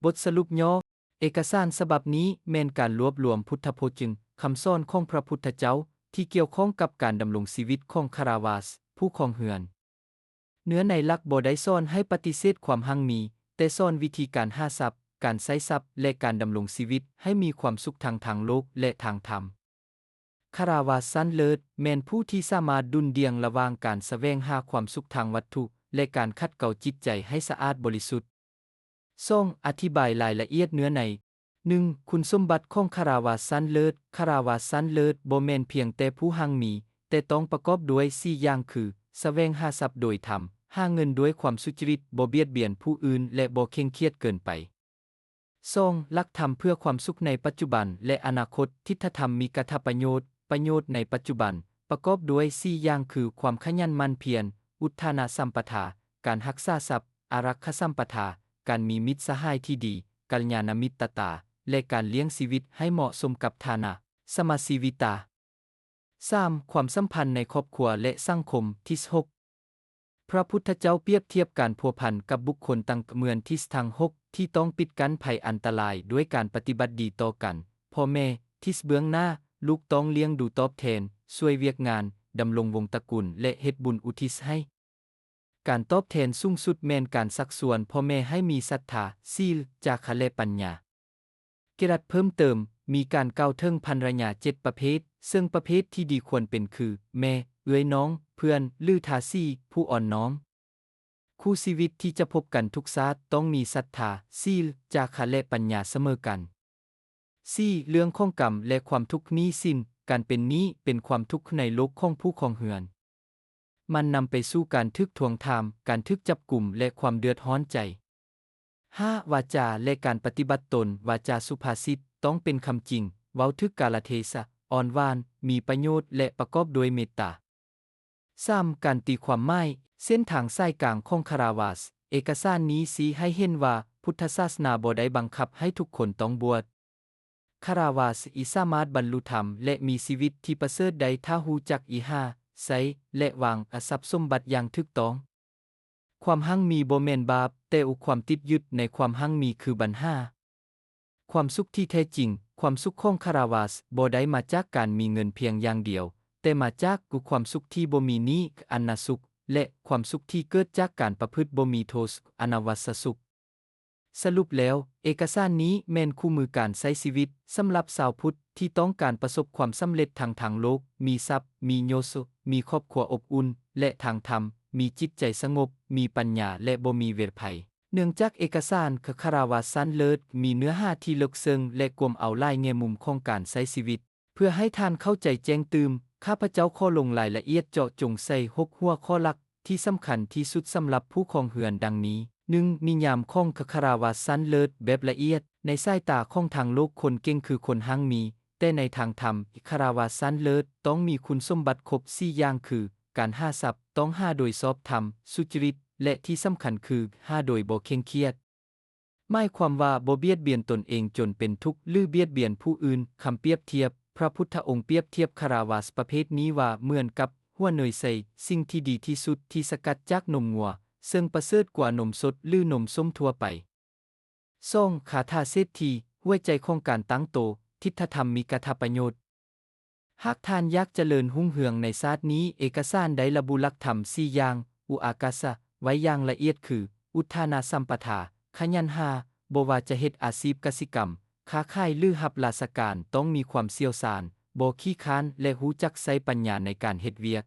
ບົດສະຫຼຸບຫຍໍ້, ເອກະສານສະບັບນີ້ແມ່ນການລວບລວມພຸດທະພະວົດ, ຄຳສອນຂອງພະພຸດທະເຈົ້າທີ່ກ່ຽວຂ້ອງກັບການດຳລົງຊີວິດຂອງຄາລາວາສ, ຜູ້ຄອງເຮືອນ. ເນື້ອໃນຫຼັກບໍ່ໄດ້ສອນໃຫ້ປະຕິເສດຄວາມຮັ່ງມີ, ແຕ່ສອນວິທີການຫາຊັບ, ການໃຊ້ຊັບ ແລະ ການດຳລົງຊີວິດໃຫ້ມີຄວາມສຸກທັງທາງໂລກ ແລະ ທາງທຳ. ຄາລາວາສຊັ້ນເລີດແມ່ນຜູ້ທີ່ສາມາດດຸ່ນດ່ຽງລະຫວ່າງການສະແຫວງຫາຄວາມສຸກທາງວັດຖຸ ແລະ ການຂັດເກົາຈິດໃຈໃຫ້ສະອາດບໍລິສຸດ. ສອງ, ອະທິບາຍລາຍລະອຽດເນື້ອໃນ. ໜຶ່ງ, ຄຸນສົມບັດຂອງຄາລາວາສຊັ້ນເລີດ. ຄາລາວາສຊັ້ນເລີດບໍ່ແມ່ນພຽງແຕ່ຜູ້ຮັ່ງມີ, ແຕ່ຕ້ອງປະກອບດ້ວຍສີ່ຢ່າງຄື ສະແຫວງຫາຊັບໂດຍທຳ, ຫາເງິນດ້ວຍຄວາມສຸຈະລິດ, ບໍ່ບຽດບຽນຜູ້ອື່ນ ແລະ ບໍ່ເຄັ່ງຄຽດເກີນໄປ. ສອງ, ຫຼັກທຳເພື່ອຄວາມສຸກໃນປັດຈຸບັນ ແລະ ອະນາຄົດ. ທິດຖະທຳມີກະຖະປະໂຫຍດ, ປະໂຫຍດໃນປັດຈຸບັນ ປະກອບດ້ວຍສີ່ຢ່າງຄື ຄວາມຂະຫຍັນໝັ່ນພຽນ, ອຸດທານະສຳປະທາ, ການຮັກສາຊັບ, ອາລັກຂະສຳປະທາ, ການມີມິດສະຫາຍທີ່ດີ, ກັນຍານະມິດຕະຕາ ແລະ ການລ້ຽງຊີວິດໃຫ້ເໝາະສົມກັບຖານະ, ສະມາຊີວິຕາ. ສາມ, ຄວາມສຳພັນໃນຄອບຄົວ ແລະ ສັງຄົມ. ທີສິບຫົກ, ພະພຸດທະເຈົ້າປຽບທຽບການພົວພັນກັບບຸກຄົນຕ່າງເໝືອນທິດທັງຫົກທີ່ຕ້ອງປິດກັ້ນໄພອັນຕະລາຍດ້ວຍການປະຕິບັດດີຕໍ່ກັນ. ພໍ່ແມ່, ທິດເບື້ອງໜ້າ, ລູກຕ້ອງລ້ຽງດູຕອບແທນ, ຊ່ວຍວຽກງານ, ດຳລົງວົງຕະກຸນ ແລະ ເຮັດບຸນອຸທິດໃຫ້. ການຕອບແທນສູງສຸດແມ່ນການຊັກຊວນພໍ່ແມ່ໃຫ້ມີສັດທາ, ສີລ, ຈາຄະ ແລະ ປັນຍາ. ກຣາດເພີ່ມເຕີມ, ມີການກ່າວເຖິງພັນລະຍາເຈັດປະເພດ, ເຊິ່ງປະເພດທີ່ດີຄວນເປັນຄື ແມ່, ເອື້ອຍ, ນ້ອງ, ເພື່ອນ ຫຼື ທາສີ, ຜູ້ອ່ອນນ້ອມ. ຄູ່ຊີວິດທີ່ຈະພົບກັນທຸກຊາດຕ້ອງມີສັດທາ, ສີລ, ຈາຄະ ແລະ ປັນຍາສະເໝີກັນ. ສີ່, ເລື່ອງຂອງກຳ ແລະ ຄວາມທຸກໜີ້ສິນ. ການເປັນໜີ້ເປັນຄວາມທຸກໃນໂລກຂອງຜູ້ຄອງເຮືອນ. ມັນນຳໄປສູ່ການຖືກທວງຖາມ, ການຖືກຈັບກຸມ ແລະ ຄວາມເດືອດຮ້ອນໃຈ. ຫ້າ, ວາຈາ ແລະ ການປະຕິບັດຕົນ. ວາຈາສຸພາສິດຕ້ອງເປັນຄຳຈິງ, ເວົ້າຖືກກາລະເທສະ, ອ່ອນຫວານ, ມີປະໂຫຍດ ແລະ ປະກອບດ້ວຍເມດຕາ. ສາມ, ການຕີຄວາມໝາຍ, ເສັ້ນທາງສາຍກາງຂອງຄາລາວາສ. ເອກະສານນີ້ຊີ້ໃຫ້ເຫັນວ່າ ພຸດທະສາສະໜາບໍ່ໄດ້ບັງຄັບໃຫ້ທຸກຄົນຕ້ອງບວດ. ຄາລາວາສສາມາດບັນລຸທຳ ແລະ ມີຊີວິດທີ່ປະເສີດໄດ້ຖ້າຮູ້ຈັກອີຫາ, ໃຊ້ ແລະ ວາງອາຊັບສົມບັດຢ່າງຖືກຕ້ອງ. ຄວາມຮັ່ງມີບໍ່ແມ່ນບາບ, ແຕ່ຄວາມຕິດຍຶດໃນຄວາມຮັ່ງມີຄືບັນຫາ. ຄວາມສຸກທີ່ແທ້ຈິງ. ຄວາມສຸກຂອງຄາລາວາສບໍ່ໄດ້ມາຈາກການມີເງິນພຽງຢ່າງດຽວ, ແຕ່ມາຈາກຄວາມສຸກທີ່ບໍ່ມີໜີ້, ອຳນາດສຸກ ແລະ ຄວາມສຸກທີ່ເກີດຈາກການປະພຶດບໍ່ມີໂທດ, ອານາວັດສະສຸກ. ສະຫຼຸບແລ້ວ, ເອກະສານນີ້ແມ່ນຄູ່ມືການໃຊ້ຊີວິດສຳລັບຊາວພຸດທີ່ຕ້ອງການປະສົບຄວາມສຳເລັດທັງທາງໂລກ, ມີຊັບ, ມີຍົດ, ມີຄອບຄົວອົບອຸ່ນ ແລະ ທາງທຳ, ມີຈິດໃຈສະຫງົບ, ມີປັນຍາ ແລະ ບໍ່ມີເວລໄພ. ເນື່ອງຈາກເອກະສານຄາລາວາສຊັ້ນເລີດ ມີເນື້ອຫາທີ່ເລິກເຊິ່ງ ແລະ ກວມເອົາຫຼາຍແງ່ມຸມຂອງການໃຊ້ຊີວິດ. ເພື່ອໃຫ້ທ່ານເຂົ້າໃຈແຈ້ງຕື່ມ, ຂ້າພະເຈົ້າຂໍລົງລາຍລະອຽດເຈາະຈົງໃສ່ຫົກຫົວຂໍ້ຫຼັກທີ່ສຳຄັນທີ່ສຸດສຳລັບຜູ້ຄອງເຮືອນ ດັ່ງນີ້. ໜຶ່ງ, ນິຍາມຂອງຄາລາວາສຊັ້ນເລີດແບບລະອຽດ. ໃນສາຍຕາຂອງທາງໂລກ, ຄົນເກັ່ງຄືຄົນຮັ່ງມີ, ແຕ່ໃນທາງທຳ, ຄາລາວາສຊັ້ນເລີດຕ້ອງມີຄຸນສົມບັດຄົບສີ່ຢ່າງຄື ການຫາຊັບຕ້ອງຫາໂດຍຊອບທຳ, ສຸຈະລິດ ແລະ ທີ່ສຳຄັນຄື ຫາໂດຍບໍ່ເຄັ່ງຄຽດ. ໝາຍຄວາມວ່າບໍ່ບຽດບຽນຕົນເອງຈົນເປັນທຸກ ຫຼື ບຽດບຽນຜູ້ອື່ນ. ຄຳປຽບທຽບ, ພະພຸດທະອົງປຽບທຽບຄາລາວາສປະເພດນີ້ວ່າເໝືອນກັບຫົວໜ່ວຍໃສ, ສິ່ງທີ່ດີທີ່ສຸດທີ່ສະກັດຈາກນົມງົວ, ເຊິ່ງປະເສີດກວ່ານົມສົດ ຫຼື ນົມສົ້ມທົ່ວໄປ. ສອງ, ຄາຖາເສດຖີ, ຫົວໃຈຂອງການຕັ້ງໂຕ, ທິດຖະທຳມີກະຖະປະໂຫຍດ. ຫາກທ່ານຢາກຈະເລີນຮຸ່ງເຮືອງໃນຊາດນີ້, ເອກະສານໄດ້ລະບຸຫຼັກທຳສີ່ຢ່າງ, ອຸອາກາສະ, ໄວ້ຢ່າງລະອຽດຄື ອຸດທານະສຳປະທາ, ຂະຫຍັນຫາ, ບໍ່ວ່າຈະເຮັດອາຊີບກະສິກຳ, ຄ້າຂາຍ ຫຼື ຮັບລາຊະການ, ຕ້ອງມີຄວາມຊ່ຽວຊານ, ບໍ່ຂີ້ຄ້ານ ແລະ ຮູ້ຈັກໃຊ້ປັນຍາໃນການເຮັດວຽກ.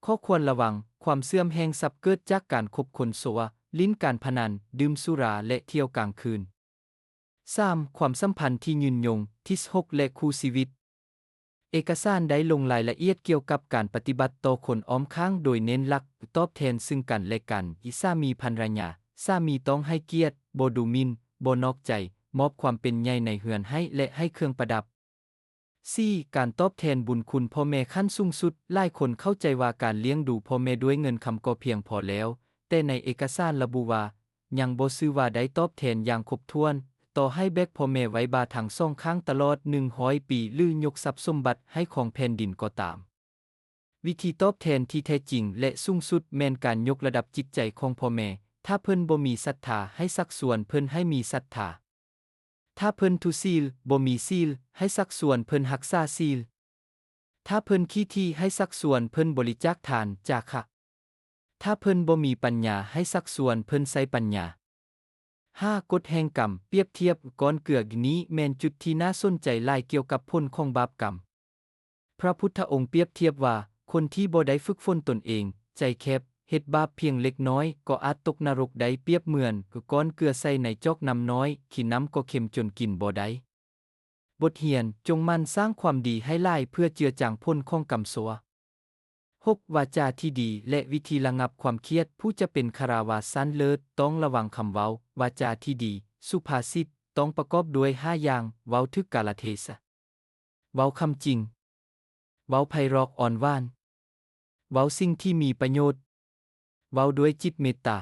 ຂໍ້ຄວນລະວັງ, ຄວາມເສື່ອມແຫ່ງຊັບເກີດຈາກການຄົບຄົນຊົ່ວ, ຫຼິ້ນການພະນັນ, ດື່ມສຸລາ ແລະ ທ່ຽວກາງຄືນ. ສາມ, ຄວາມສຳພັນທີ່ຍືນຍົງ, ທີສິບຫົກ ແລະ ຄູ່ຊີວິດ. ເອກະສານໄດ້ລົງລາຍລະອຽດກ່ຽວກັບການປະຕິບັດຕໍ່ຄົນອ້ອມຂ້າງໂດຍເນັ້ນຫຼັກຕອບແທນຊຶ່ງກັນແລະກັນ, ສາມີພັນລະຍາ, ສາມີຕ້ອງໃຫ້ກຽດ, ບໍ່ດູໝິ່ນ, ບໍ່ນອກໃຈ, ມອບຄວາມເປັນໃຫຍ່ໃນເຮືອນໃຫ້ ແລະ ໃຫ້ເຄື່ອງປະດັບ. ສີ່, ການຕອບແທນບຸນຄຸນພໍ່ແມ່ຂັ້ນສູງສຸດ. ຫຼາຍຄົນເຂົ້າໃຈວ່າການລ້ຽງດູພໍ່ແມ່ດ້ວຍເງິນຄຳກໍພຽງພໍແລ້ວ, ແຕ່ໃນເອກະສານລະບຸວ່າ ຍັງບໍ່ຊື່ວ່າໄດ້ຕອບແທນຢ່າງຄົບຖ້ວນ, ຕໍ່ໃຫ້ແບກພໍ່ແມ່ໄວ້ບ່າທັງສອງຂ້າງຕະຫຼອດໜຶ່ງຮ້ອຍປີ ຫຼື ຍົກຊັບສົມບັດໃຫ້ຂອງແຜ່ນດິນກໍຕາມ. ວິທີຕອບແທນທີ່ແທ້ຈິງ ແລະ ສູງສຸດແມ່ນການຍົກລະດັບຈິດໃຈຂອງພໍ່ແມ່, ຖ້າເພິ່ນບໍ່ມີສັດທາ, ໃຫ້ຊັກຊວນເພິ່ນໃຫ້ມີສັດທາ. ຖ້າເພິ່ນທຸຊີລ, ບໍ່ມີສີລ, ໃຫ້ຊັກຊວນເພິ່ນຮັກສາສີລ. ຖ້າເພິ່ນຂີ້ຖີ່, ໃຫ້ຊັກຊວນເພິ່ນບໍລິຈາກທານ, ຈາຄະ. ຖ້າເພິ່ນບໍ່ມີປັນຍາ, ໃຫ້ຊັກຊວນເພິ່ນໃຊ້ປັນຍາ. ຫ້າ ກົດແຫ່ງກຳ, ປຽບທຽບກ້ອນເກືອນີ້ແມ່ນຈຸດທີ່ໜ້າສົນໃຈຫຼາຍກ່ຽວກັບຜົນຂອງບາບກຳ. ພະພຸດທະອົງປຽບທຽບວ່າ, ຄົນທີ່ບໍ່ໄດ້ຝຶກຝົນຕົນເອງ, ໃຈແຄບ, ເຮັດບາບພຽງເລັກນ້ອຍ, ກໍອາດຕົກນະລົກໄດ້, ປຽບເໝືອນກ້ອນເກືອໃສ່ໃນຈອກນ້ຳນ້ອຍ, ຂີ້ນ້ຳກໍເຄັມຈົນກິນບໍ່ໄດ້. ບົດຮຽນ, ຈົ່ງໝັ່ນສ້າງຄວາມດີໃຫ້ຫຼາຍເພື່ອເຈືອຈາງຜົນຂອງກຳຊົ່ວ. ຫົກ ວາຈາທີ່ດີ ແລະ ວິທີລະງັບຄວາມຄຽດ. ຜູ້ຈະເປັນຄາລາວາດຊັ້ນເລີດ ຕ້ອງລະວັງຄຳເວົ້າ. ວາຈາທີ່ດີ, ສຸພາສິດ, ຕ້ອງປະກອບດ້ວຍຫ້າຢ່າງ, ເວົ້າຖືກກາລະເທສະ, ເວົ້າຄຳຈິງ, ເວົ້າໄພເລາະອ່ອນຫວານ, ເວົ້າສິ່ງທີ່ມີປະໂຫຍດ, ເວົ້າດ້ວຍຈິດເມດຕາ.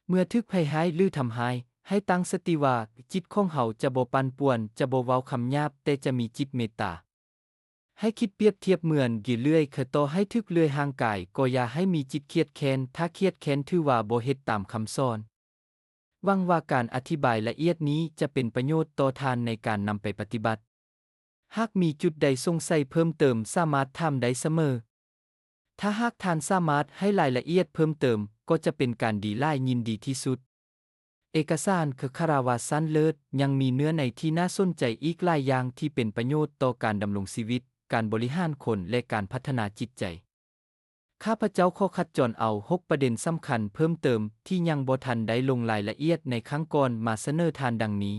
ເມື່ອຖືກໃຜຮ້າຍ ຫຼື ທຳຮ້າຍ, ໃຫ້ຕັ້ງສະຕິວ່າ ຈິດຂອງເຮົາຈະບໍ່ປັ່ນປ່ວນ, ຈະບໍ່ເວົ້າຄຳຫຍາບ, ແຕ່ຈະມີຈິດເມດຕາ. ໃຫ້ຄິດປຽບທຽບເໝືອນເຫຼືອຍ, ຕໍ່ໃຫ້ຖືກເລື່ອຍຮ່າງກາຍ, ກໍຢ່າໃຫ້ມີຈິດຄຽດແຄ້ນ, ຖ້າຄຽດແຄ້ນຖືວ່າບໍ່ເຮັດຕາມຄຳສອນ. ຫວັງວ່າການອະທິບາຍລະອຽດນີ້ຈະເປັນປະໂຫຍດຕໍ່ທ່ານໃນການນຳໄປປະຕິບັດ. ຫາກມີຈຸດໃດສົງໄສເພີ່ມເຕີມ, ສາມາດຖາມໄດ້ສະເໝີ. ຖ້າຫາກທ່ານສາມາດໃຫ້ລາຍລະອຽດເພີ່ມເຕີມ, ກໍຈະເປັນການດີຫຼາຍ, ຍິນດີທີ່ສຸດ. ເອກະສານຄືຄາລາວາດຊັ້ນເລີດ ຍັງມີເນື້ອໃນທີ່ໜ້າສົນໃຈອີກຫຼາຍຢ່າງທີ່ເປັນປະໂຫຍດຕໍ່ການດຳລົງຊີວິດ, ການບໍລິຫານຄົນ ແລະ ການພັດທະນາຈິດໃຈ. ຂ້າພະເຈົ້າຂໍຄັດຈອນເອົາຫົກປະເດັນສຳຄັນເພີ່ມເຕີມທີ່ຍັງບໍ່ທັນໄດ້ລົງລາຍລະອຽດໃນຄັ້ງກ່ອນມາສະເໜີທ່ານດັ່ງນີ້.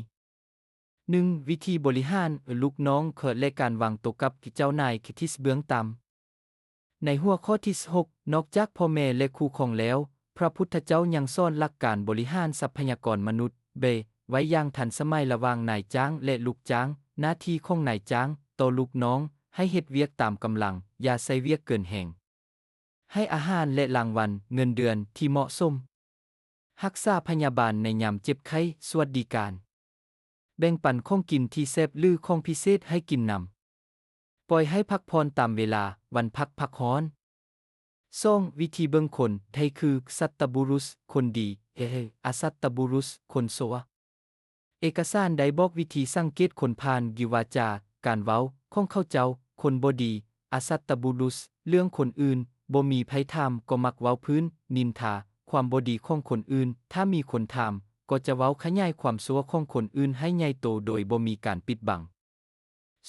ໜຶ່ງ ວິທີບໍລິຫານລູກນ້ອງ ແລະ ການວາງຕົວກັບເຈົ້ານາຍທີ່ເບື້ອງຕ່ຳ. ໃນຫົວຂໍ້ທີສິບຫົກ ນອກຈາກພໍ່ແມ່ ແລະ ຄູ່ຄອງແລ້ວ, ພະພຸດທະເຈົ້າຍັງສອນຫຼັກການບໍລິຫານຊັບພະຍາກອນມະນຸດ ເບ ໄວ້ຢ່າງທັນສະໄໝລະຫວ່າງນາຍຈ້າງ ແລະ ລູກຈ້າງ. ໜ້າທີ່ຂອງນາຍຈ້າງຕໍ່ລູກນ້ອງ, ໃຫ້ເຮັດວຽກຕາມກຳລັງ, ຢ່າໃຊ້ວຽກເກີນແຮງ. ໃຫ້ອາຫານ ແລະ ລາງວັນ, ເງິນເດືອນທີ່ເໝາະສົມ. ຮັກສາພະຍາບານໃນຍາມເຈັບໄຂ້, ສະຫວັດດີການ. ແບ່ງປັນຂອງກິນທີ່ແຊບ ຫຼື ຂອງພິເສດໃຫ້ກິນນຳ. ປ່ອຍໃຫ້ພັກຜ່ອນຕາມເວລາ, ວັນພັກ, ພັກຮ້ອນ. ສອງ ວິທີເບິ່ງຄົນໄທຄື ສັດຕະບຸລຸສ, ຄົນດີ, ເອ ອະສັດຕະບຸລຸສ, ຄົນຊົ່ວ. ເອກະສານໄດ້ບອກວິທີສັງເກດຄົນຜ່ານກິວາຈາ, ການເວົ້າ, ຂອງເຂົາເຈົ້າ, ຄົນບໍ່ດີ, ອະສັດຕະບຸລຸສ, ເລື່ອງຄົນອື່ນ, ບໍ່ມີໃຜຖາມກໍມັກເວົ້າພື້ນ, ນິນທາຄວາມບໍ່ດີຂອງຄົນອື່ນ, ຖ້າມີຄົນຖາມ, ກໍຈະເວົ້າຂະຫຍາຍຄວາມຊົ່ວຂອງຄົນອື່ນໃຫ້ໃຫຍ່ໂຕໂດຍບໍ່ມີການປິດບັງ.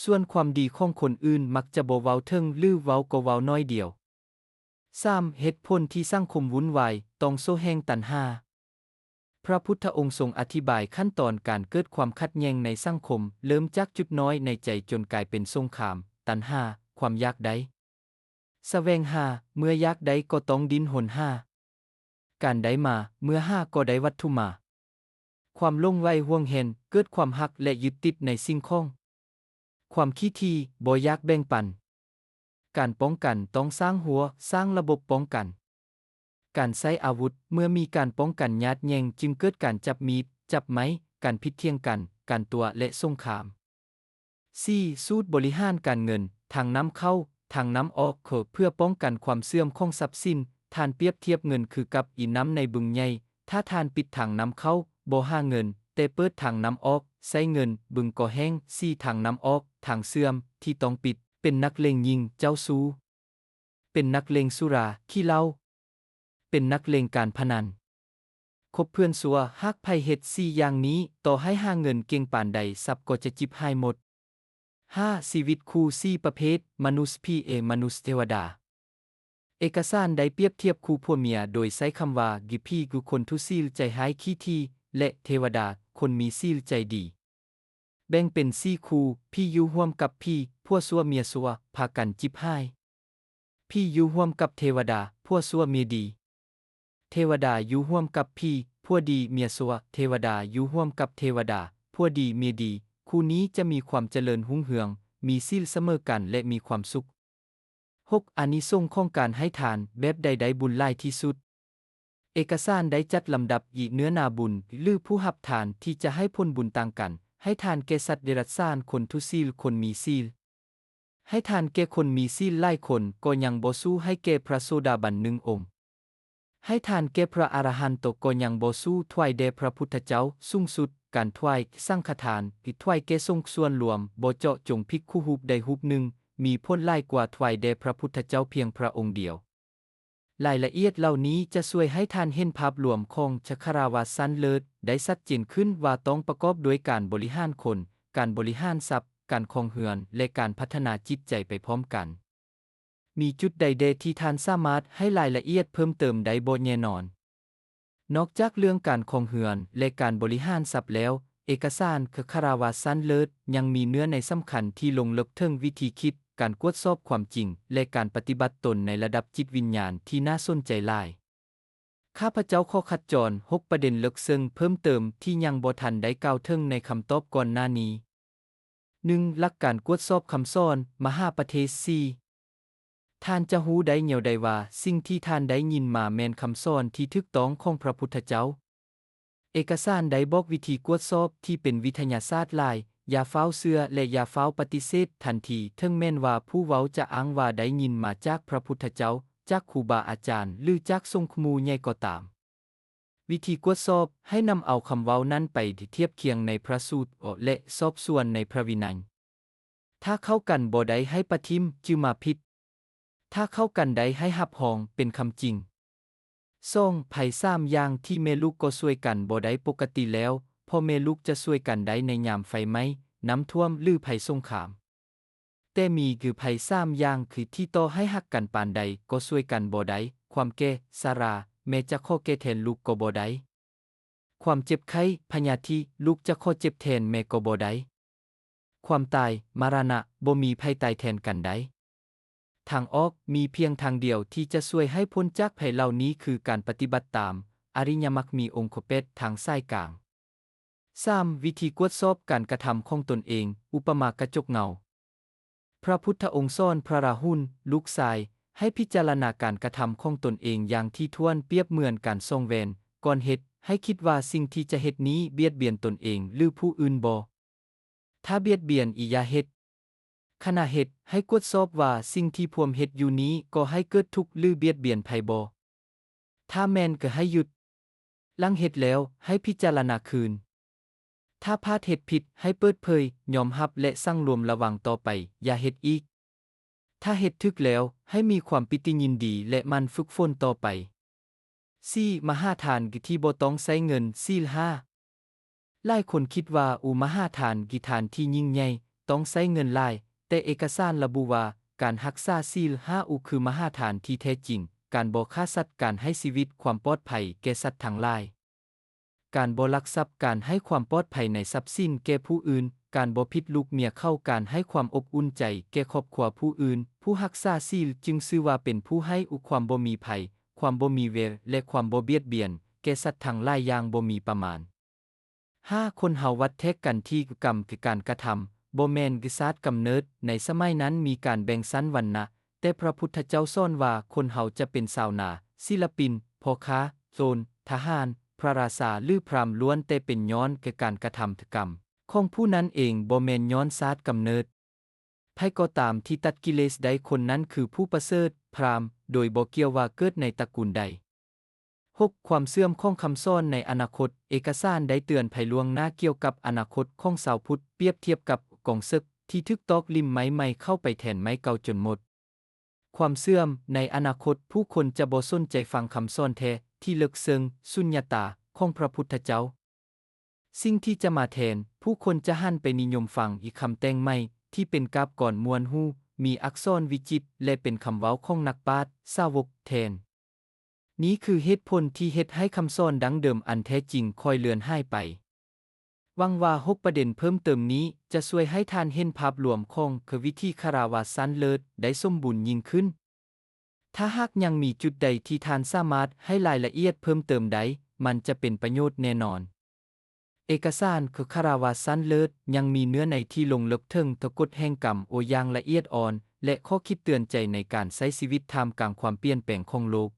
ສ່ວນຄວາມດີຂອງຄົນອື່ນມັກຈະບໍ່ເວົ້າເຖິງ ຫຼື ເວົ້າກໍເວົ້າໜ້ອຍດຽວ. ສາມ ເຫດຜົນທີ່ສັງຄົມວຸ້ນວາຍ, ຕ່ອງໂສ້ແຫ່ງຕັນຫາ. ພະພຸດທະອົງຊົງອະທິບາຍຂັ້ນຕອນການເກີດຄວາມຂັດແຍ່ງໃນສັງຄົມ, ເລີ່ມຈາກຈຸດນ້ອຍໃນໃຈຈົນກາຍເປັນສົງຄາມ, ຕັນຫາ, ຄວາມຢາກໄດ້. ສະແຫວງຫາ, ເມື່ອຢາກໄດ້ກໍຕ້ອງດີ້ນຮົນຫາ. ການໄດ້ມາ, ເມື່ອຫາກໍໄດ້ວັດຖຸມາ. ຄວາມຫຼົງໄຫຼຫວງແຫນ, ເກີດຄວາມຮັກ ແລະ ຍຶດຕິດໃນສິ່ງຂອງ. ຄວາມຂີ້ຖີ່, ບໍ່ຢາກແບ່ງປັນ. ການປ້ອງກັນ, ຕ້ອງສ້າງຮົ້ວ, ສ້າງລະບົບປ້ອງກັນ. ການໃຊ້ອາວຸດ, ເມື່ອມີການປ້ອງກັນຍາດແຍ່ງ ຈຶ່ງເກີດການຈັບມີດ, ຈັບໄມ້, ການຜິດຖຽງກັນ, ການຕົວະ ແລະ ສົງຄາມ. ສີ່ ສູດບໍລິຫານການເງິນ, ທາງນ້ຳເຂົ້າ, ທາງນ້ຳອອກ. ເພື່ອປ້ອງກັນຄວາມເສື່ອມຂອງຊັບສິນ, ທ່ານປຽບທຽບເງິນຄືກັບອີນ້ຳໃນບຶງໃຫຍ່. ຖ້າທ່ານປິດທາງນ້ຳເຂົ້າ, ບໍ່ຫາເງິນ, ແຕ່ເປີດທາງນ້ຳອອກ, ໃຊ້ເງິນ, ບຶງກໍແຫ້ງ. ສີ່ ທາງນ້ຳອອກ, ທາງເສື່ອມ, ທີ່ຕ້ອງປິດ. ເປັນນັກເລງຍິງ, ເຈົ້າຊູ້. ເປັນນັກເລງສຸລາ, ຂີ້ເຫຼົ້າ. ເປັນນັກເລງການພະນັນ. ຄົບເພື່ອນຊົ່ວ, ຫາກໃຜເຮັດສີ່ຢ່າງນີ້, ຕໍ່ໃຫ້ຫາເງິນເກັ່ງປານໃດ, ຊັບກໍຈະຈິບຫາຍໝົດ. ຫ້າ ຊີວິດຄູ່ສີ່ປະເພດ, ມະນຸດ, ຜີ, ມະນຸດ, ເທວະດາ. ເອກະສານໄດ້ປຽບທຽບຄູ່ຜົວເມຍໂດຍໃຊ້ຄຳວ່າ ຜີ ຄືຄົນທຸຊີລໃຈຮ້າຍຂີ້ຖີ່ ແລະ ເທວະດາ, ຄົນມີສີລໃຈດີ. ແບ່ງເປັນສີ່ຄູ່, ຜີຢູ່ຮ່ວມກັບຜີ, ຜົວຊົ່ວເມຍຊົ່ວ, ພາກັນຈິບຫາຍ. ຜີຢູ່ຮ່ວມກັບເທວະດາ, ຜົວຊົ່ວເມຍດີ. ເທວະດາຢູ່ຮ່ວມກັບຜີ, ຜົວດີເມຍຊົ່ວ. ເທວະດາຢູ່ຮ່ວມກັບເທວະດາ, ຜົວດີເມຍດີ. ຄູ່ນີ້ຈະມີຄວາມຈະເລີນຮຸ່ງເຮືອງ, ມີສີລສະເໝີກັນ ແລະ ມີຄວາມສຸກ. ຫົກ ອານິສົງຂອງການໃຫ້ທານ, ແບບໃດໄດ້ບຸນຫຼາຍທີ່ສຸດ? ເອກະສານໄດ້ຈັດລຳດັບອີກເນື້ອໜາບຸນ ຫຼື ຜູ້ຮັບທານທີ່ຈະໃຫ້ຜົນບຸນຕ່າງກັນ, ໃຫ້ທານແກ່ສັດເດຍລະສານ, ຄົນທຸຊີລ, ຄົນມີສີລ. ໃຫ້ທານແກ່ຄົນມີສີລຫຼາຍຄົນກໍຍັງບໍ່ສູ້ໃຫ້ແກ່ພະໂສດາບັນໜຶ່ງອົງ. ໃຫ້ທານແກ່ພຣະອະລະຫັນໂຕກໍຍັງບໍ່ສູ້ຖວາຍແດ່ພຣະພຸດທະເຈົ້າສູງສຸດ. ການຖວາຍສັງຄະທານ ຫຼື ຖວາຍແກ່ສົງສ່ວນລວມ ບໍ່ເຈາະຈົງພິກຂຸຮູບໃດຮູບໜຶ່ງ, ມີຜົນຫຼາຍກວ່າຖວາຍແດ່ພຣະພຸດທະເຈົ້າພຽງພຣະອົງດຽວ. ລາຍລະອຽດເຫຼົ່ານີ້ຈະຊ່ວຍໃຫ້ທ່ານເຫັນພາບລວມຂອງຈັກກະຄາລາວານຊັ້ນເລີດໄດ້ຊັດເຈນຂຶ້ນວ່າຕ້ອງປະກອບດ້ວຍການບໍລິຫານຄົນ, ການບໍລິຫານຊັບ, ການຄອງເຮືອນ ແລະ ການພັດທະນາຈິດໃຈໄປພ້ອມກັນ. ມີຈຸດໃດແດ່ທີ່ທ່ານສາມາດໃຫ້ລາຍລະອຽດເພີ່ມເຕີມໄດ້ບໍ່? ແນ່ນອນ. ນອກຈາກເລື່ອງການຄອງເຮືອນ ແລະ ການບໍລິຫານຊັບແລ້ວ, ເອກະສານຈັກກະຄາລາວານຊັ້ນເລີດຍັງມີເນື້ອໃນສຳຄັນທີ່ລົງເລິກເຖິງວິທີຄິດ, ການກວດສອບຄວາມຈິງ ແລະ ການປະຕິບັດຕົນໃນລະດັບຈິດວິນຍານທີ່ໜ້າສົນໃຈຫຼາຍ. ຂ້າພະເຈົ້າຂໍຂັດຈອນຫົກປະເດັນເລິກເຊິ່ງເພີ່ມເຕີມທີ່ຍັງບໍ່ທັນໄດ້ກ່າວເຖິງໃນຄຳຕອບກ່ອນໜ້ານີ້. ໜຶ່ງ, ຫຼັກການກວດສອບຄຳສອນມະຫາປະເທດສີ່. ທ່ານຈະຮູ້ໄດ້ແນວໃດວ່າສິ່ງທີ່ທ່ານໄດ້ຍິນມາແມ່ນຄຳສອນທີ່ຖືກຕ້ອງຂອງພຣະພຸດທະເຈົ້າ? ເອກະສານໄດ້ບອກວິທີກວດສອບທີ່ເປັນວິທະຍາສາດຫຼາຍ, ຢ່າຟ້າວເຊື່ອ ແລະ ຢ່າຟ້າວປະຕິເສດທັນທີ, ເຖິງແມ່ນວ່າຜູ້ເວົ້າຈະອ້າງວ່າໄດ້ຍິນມາຈາກພຣະພຸດທະເຈົ້າ, ຈາກຄູບາອາຈານ ຫຼື ຈາກສົງຂະໝູ່ໃຫຍ່ກໍຕາມ. ວິທີກວດສອບ, ໃຫ້ນຳເອົາຄຳເວົ້ານັ້ນໄປທຽບຄຽງໃນພຣະສູດ ແລະ ສອບສວນໃນພຣະວິໄນ. ຖ້າເຂົ້າກັນບໍ່ໄດ້ໃຫ້ປະຖິ້ມຈື່ມາຜິດ. ຖ້າເຂົ້າກັນໄດ້ໃຫ້ຮັບຮອງເປັນຄຳຈິງ. ສອງ, ໄພສາມຢ່າງທີ່ແມ່ລູກກໍຊ່ວຍກັນບໍ່ໄດ້. ປົກກະຕິແລ້ວ, ພໍ່ແມ່ລູກຈະຊ່ວຍກັນໄດ້ໃນຍາມໄຟໄໝ້, ນ້ຳຖ້ວມ ຫຼື ໄພສົງຄາມ. ແຕ່ມີຄືໄພສາມຢ່າງຄືທີ່ຕໍ່ໃຫ້ຮັກກັນປານໃດກໍຊ່ວຍກັນບໍ່ໄດ້, ຄວາມແກ່, ຊະລາ, ແມ່ຈະຂໍແກ່ແທນລູກກໍບໍ່ໄດ້. ຄວາມເຈັບໄຂ້, ພະຍາທິ, ລູກຈະຂໍເຈັບແທນແມ່ກໍບໍ່ໄດ້. ຄວາມຕາຍ, ມະລະນະ, ບໍ່ມີໃຜຕາຍແທນກັນໄດ້. ທາງອອກ, ມີພຽງທາງດຽວທີ່ຈະຊ່ວຍໃຫ້ພົ້ນຈາກໄພເຫຼົ່ານີ້ຄືການປະຕິບັດຕາມອະລິຍະມັກມີອົງຄະແປດທາງສາຍກາງ. ສາມ, ວິທີກວດສອບການກະທຳຂອງຕົນເອງ, ອຸປະມາກະຈົກເງົາ. ພຣະພຸດທະອົງສອນພຣະລາຫຸນ, ລູກຊາຍ, ໃຫ້ພິຈາລະນາການກະທຳຂອງຕົນເອງຢ່າງຖີ່ຖ້ວນ, ປຽບເໝືອນການສ່ອງແວ່ນ. ກ່ອນເຮັດ, ໃຫ້ຄິດວ່າສິ່ງທີ່ຈະເຮັດນີ້ບຽດບຽນຕົນເອງ ຫຼື ຜູ້ອື່ນບໍ່? ຖ້າບຽດບຽນ, ຢ່າເຮັດ. ຂະນະເຮັດ, ໃຫ້ກວດສອບວ່າສິ່ງທີ່ພວມເຮັດຢູ່ນີ້ກໍ່ໃຫ້ເກີດທຸກ ຫຼື ບຽດບຽນໃຜບໍ່? ຖ້າແມ່ນ, ກໍໃຫ້ຢຸດ. ຫຼັງເຮັດແລ້ວ, ໃຫ້ພິຈາລະນາຄືນ. ຖ້າພາດເຮັດຜິດ, ໃຫ້ເປີດເຜີຍ, ຍອມຮັບ ແລະ ສັງລວມລະວັງຕໍ່ໄປ, ຢ່າເຮັດອີກ. ຖ້າເຮັດຖືກແລ້ວ, ໃຫ້ມີຄວາມປີຕິຍິນດີ ແລະ ໝັ່ນຝຶກຝົນຕໍ່ໄປ. ສີ່, ມະຫາທານທີ່ບໍ່ຕ້ອງໃຊ້ເງິນ. ສີ່, ຫຼາຍຄົນຄິດວ່າ ອຸ ມະຫາທານຄືທານທີ່ຍິ່ງໃຫຍ່, ຕ້ອງໃຊ້ເງິນຫຼາຍ, ແຕ່ເອກະສານລະບຸວ່າ ການຮັກສາ ສີ່ ອາ ຄືມະຫາທານທີ່ແທ້ຈິງ, ການບໍ່ຂ້າສັດ, ການໃຫ້ຊີວິດ, ຄວາມປອດໄພແກ່ສັດທັງຫຼາຍ. ການບໍ່ລັກຊັບ, ການໃຫ້ຄວາມປອດໄພໃນຊັບສິນແກ່ຜູ້ອື່ນ, ການບໍ່ຜິດລູກເມຍເຂົາ, ການໃຫ້ຄວາມອົບອຸ່ນໃຈແກ່ຄອບຄົວຜູ້ອື່ນ. ຜູ້ຮັກສາສີລຈຶ່ງຊື່ວ່າເປັນຜູ້ໃຫ້, ຄວາມບໍ່ມີໄພ, ຄວາມບໍ່ມີເວນ ແລະ ຄວາມບໍ່ບຽດບຽນແກ່ສັດທັງຫຼາຍຢ່າງບໍ່ມີປະມານ. ຫ້າ, ຄົນເຮົາວັດແທກກັນທີ່ກຳ ຄືການກະທຳ, ບໍ່ແມ່ນຄືຊາດກຳເນີດ. ໃນສະໄໝນັ້ນມີການແບ່ງຊັ້ນວັນນະ, ແຕ່ພະພຸດທະເຈົ້າສອນວ່າຄົນເຮົາຈະເປັນຊາວນາ, ສິລະປິນ, ພໍ່ຄ້າ, ໂຈນ, ທະຫານ, ພະລາຊາ ຫຼື ພຣາມ ລ້ວນແຕ່ເປັນຍ້ອນແຕ່ການກະທຳກຳຂອງຜູ້ນັ້ນເອງ, ບໍ່ແມ່ນຍ້ອນຊາດກຳເນີດ. ໃຜກໍຕາມທີ່ຕັດກິເລດໄດ້, ຄົນນັ້ນຄືຜູ້ປະເສີດ, ພຣາມ, ໂດຍບໍ່ກ່ຽວວ່າເກີດໃນຕະກູນໃດ. ຫົກ, ຄວາມເສື່ອມຂອງຄຳສອນໃນອະນາຄົດ. ເອກະສານໄດ້ເຕືອນໄພລ່ວງໜ້າກ່ຽວກັບອະນາຄົດຂອງຊາວພຸດ, ປຽບທຽບກັບກອງເສິກທີ່ຖືກຕອກລິ້ມໄມ້ໃໝ່ເຂົ້າໄປແທນໄມ້ເກົ່າຈົນໝົດ. ຄວາມເສື່ອມ, ໃນອະນາຄົດ, ຜູ້ຄົນຈະບໍ່ສົນໃຈຟັງຄຳສອນແທ້, ທີ່ເລິກເຊິ່ງ, ສຸນຍະຕາ, ຂອງພະພຸດທະເຈົ້າ. ສິ່ງທີ່ຈະມາແທນ, ຜູ້ຄົນຈະຫັນໄປນິຍົມຟັງອີກຄຳແຕ່ງໃໝ່ ທີ່ເປັນກາບກອນມ່ວນຫູ, ມີອັກສອນວິຈິດ ແລະ ເປັນຄຳເວົ້າຂອງນັກປາດ, ສາວົກ, ແທນ. ນີ້ຄືເຫດຜົນທີ່ເຮັດໃຫ້ຄຳສອນດັ້ງເດີມອັນແທ້ຈິງຄ່ອຍເລືອນຫາຍໄປ. ຫວັງວ່າຫົກປະເດັນເພີ່ມເຕີມນີ້ຈະຊ່ວຍໃຫ້ທ່ານເຫັນພາບລວມຂອງ ຄື ວິທີຄາລາວານຊັ້ນເລີດໄດ້ສົມບູນຍິ່ງຂຶ້ນ. ຖ້າຫາກຍັງມີຈຸດໃດທີ່ທ່ານສາມາດໃຫ້ລາຍລະອຽດເພີ່ມເຕີມໄດ້, ມັນຈະເປັນປະໂຫຍດແນ່ນອນ. ເອກະສານ ຄື ຄາລາວານຊັ້ນເລີດ ຍັງມີເນື້ອໃນທີ່ລົງເລິກເຖິງທະກົດແຫ່ງກຳໂອຢ່າງລະອຽດອ່ອນ ແລະ ຂໍ້ຄິດເຕືອນໃຈໃນການໃຊ້ຊີວິດທ່າມກາງຄວາມປ່ຽນແປງຂອງໂລກ.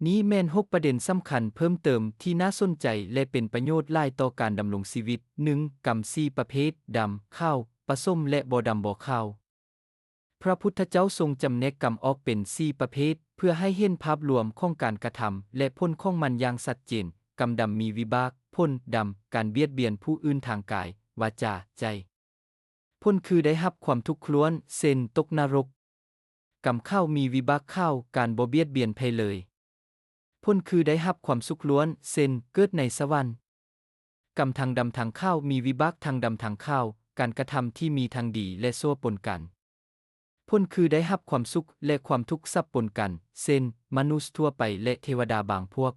ນີ້ແມ່ນຫົກປະເດັນສຳຄັນເພີ່ມເຕີມທີ່ໜ້າສົນໃຈ ແລະ ເປັນປະໂຫຍດຫຼາຍຕໍ່ການດຳລົງຊີວິດ. ໜຶ່ງ, ກຳສີ່ປະເພດ, ດຳ, ຂາວ, ປະສົມ ແລະ ບໍ່ດຳບໍ່ຂາວ. ພຣະພຸດທະເຈົ້າຊົງຈຳແນກກຳອອກເປັນສີ່ປະເພດ ເພື່ອໃຫ້ເຫັນພາບລວມຂອງການກະທຳ ແລະ ຜົນຂອງມັນຢ່າງຊັດເຈນ. ກຳດຳມີວິບາກ, ຜົນດຳ, ການບຽດບຽນຜູ້ອື່ນທາງກາຍ, ວາຈາ, ໃຈ. ຜົນຄືໄດ້ຮັບຄວາມທຸກຄຣວນ, ເຊັ່ນ, ຕົກນະລົກ. ກຳຂາວມີວິບາກຂາວ, ການບໍ່ບຽດບຽນໃຜເລີຍ. ຜົນຄືໄດ້ຮັບຄວາມສຸກລ້ວນ, ເຊັ່ນ, ເກີດໃນສະຫວັນ. ກຳທັງດຳທັງຂາວມີວິບາກທັງດຳທັງຂາວ, ການກະທຳທີ່ມີທັງດີ ແລະ ຊົ່ວປົນກັນ. ຜົນຄືໄດ້ຮັບຄວາມສຸກ ແລະ ຄວາມທຸກສັບປົນກັນ, ເຊັ່ນ, ມະນຸດທົ່ວໄປ ແລະ ເທວະດາບາງພວກ.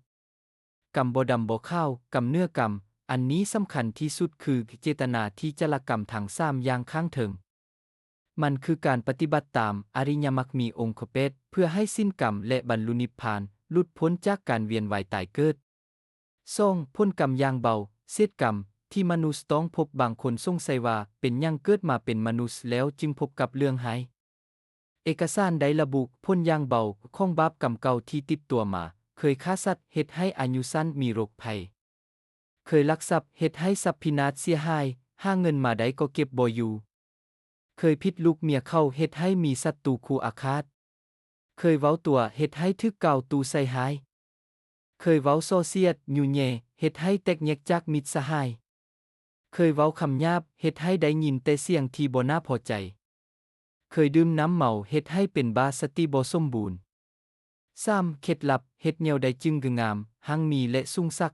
ກຳບໍ່ດຳບໍ່ຂາວ, ກຳເໜືອກຳ. ອັນນີ້ສຳຄັນທີ່ສຸດຄືເຈດຕະນາທີ່ຈະລະກຳທັງສາມຢ່າງຂ້າງເທິງ. ມັນຄືການປະຕິບັດຕາມອະລິຍະມັກມີອົງຄະແປດ ເພື່ອໃຫ້ສິ້ນກຳ ແລະ ບັນລຸນິບພານ, ຫຼຸດພົ້ນຈາກການວຽນວ່າຍຕາຍເກີດ. ສອງ, ຜົນກຳຢ່າງເບົາ, ເສດກຳ, ທີ່ມະນຸດຕ້ອງພົບ. ບາງຄົນສົງໄສວ່າ ເປັນຫຍັງເກີດມາເປັນມະນຸດແລ້ວຈຶ່ງພົບກັບເລື່ອງຮ້າຍ? ເອກະສານໄດ້ລະບຸຜົນຢ່າງເບົາຂອງບາບກຳເກົ່າທີ່ຕິດຕົວມາ, ເຄີຍຂ້າສັດເຮັດໃຫ້ອາຍຸສັ້ນມີໂລກໄພ, ເຄີຍລັກຊັບເຮັດໃຫ້ຊັບພິນາດເສຍຫາຍ, ຫາເງິນມາໄດ້ກໍເກັບບໍ່ຢູ່, ເຄີຍຜິດລູກເມຍເຂົາເຮັດໃຫ້ມີສັດຕູຄູ່ອາຄາດ, ເຄີຍເວົ້າຕົວເຮັດໃຫ້ຖືກກ່າວຕູໃສ່ຮ້າຍ, ເຄີຍເວົ້າສໍ້ສຽດ, ຍຸແຍ່, ເຮັດໃຫ້ແຕກແຍກຈາກມິດສະຫາຍ, ເຄີຍເວົ້າຄຳຫຍາບເຮັດໃຫ້ໄດ້ຍິນແຕ່ສຽງທີ່ບໍ່ໜ້າພໍໃຈ, ເຄີຍດື່ມນ້ຳເມົາເຮັດໃຫ້ເປັນບ້າສະຕິບໍ່ສົມບູນ. ສາມ, ເຄັດລັບ, ເຮັດແນວໃດຈຶ່ງງາມ, ຮັ່ງມີ ແລະ ສູງສັກ?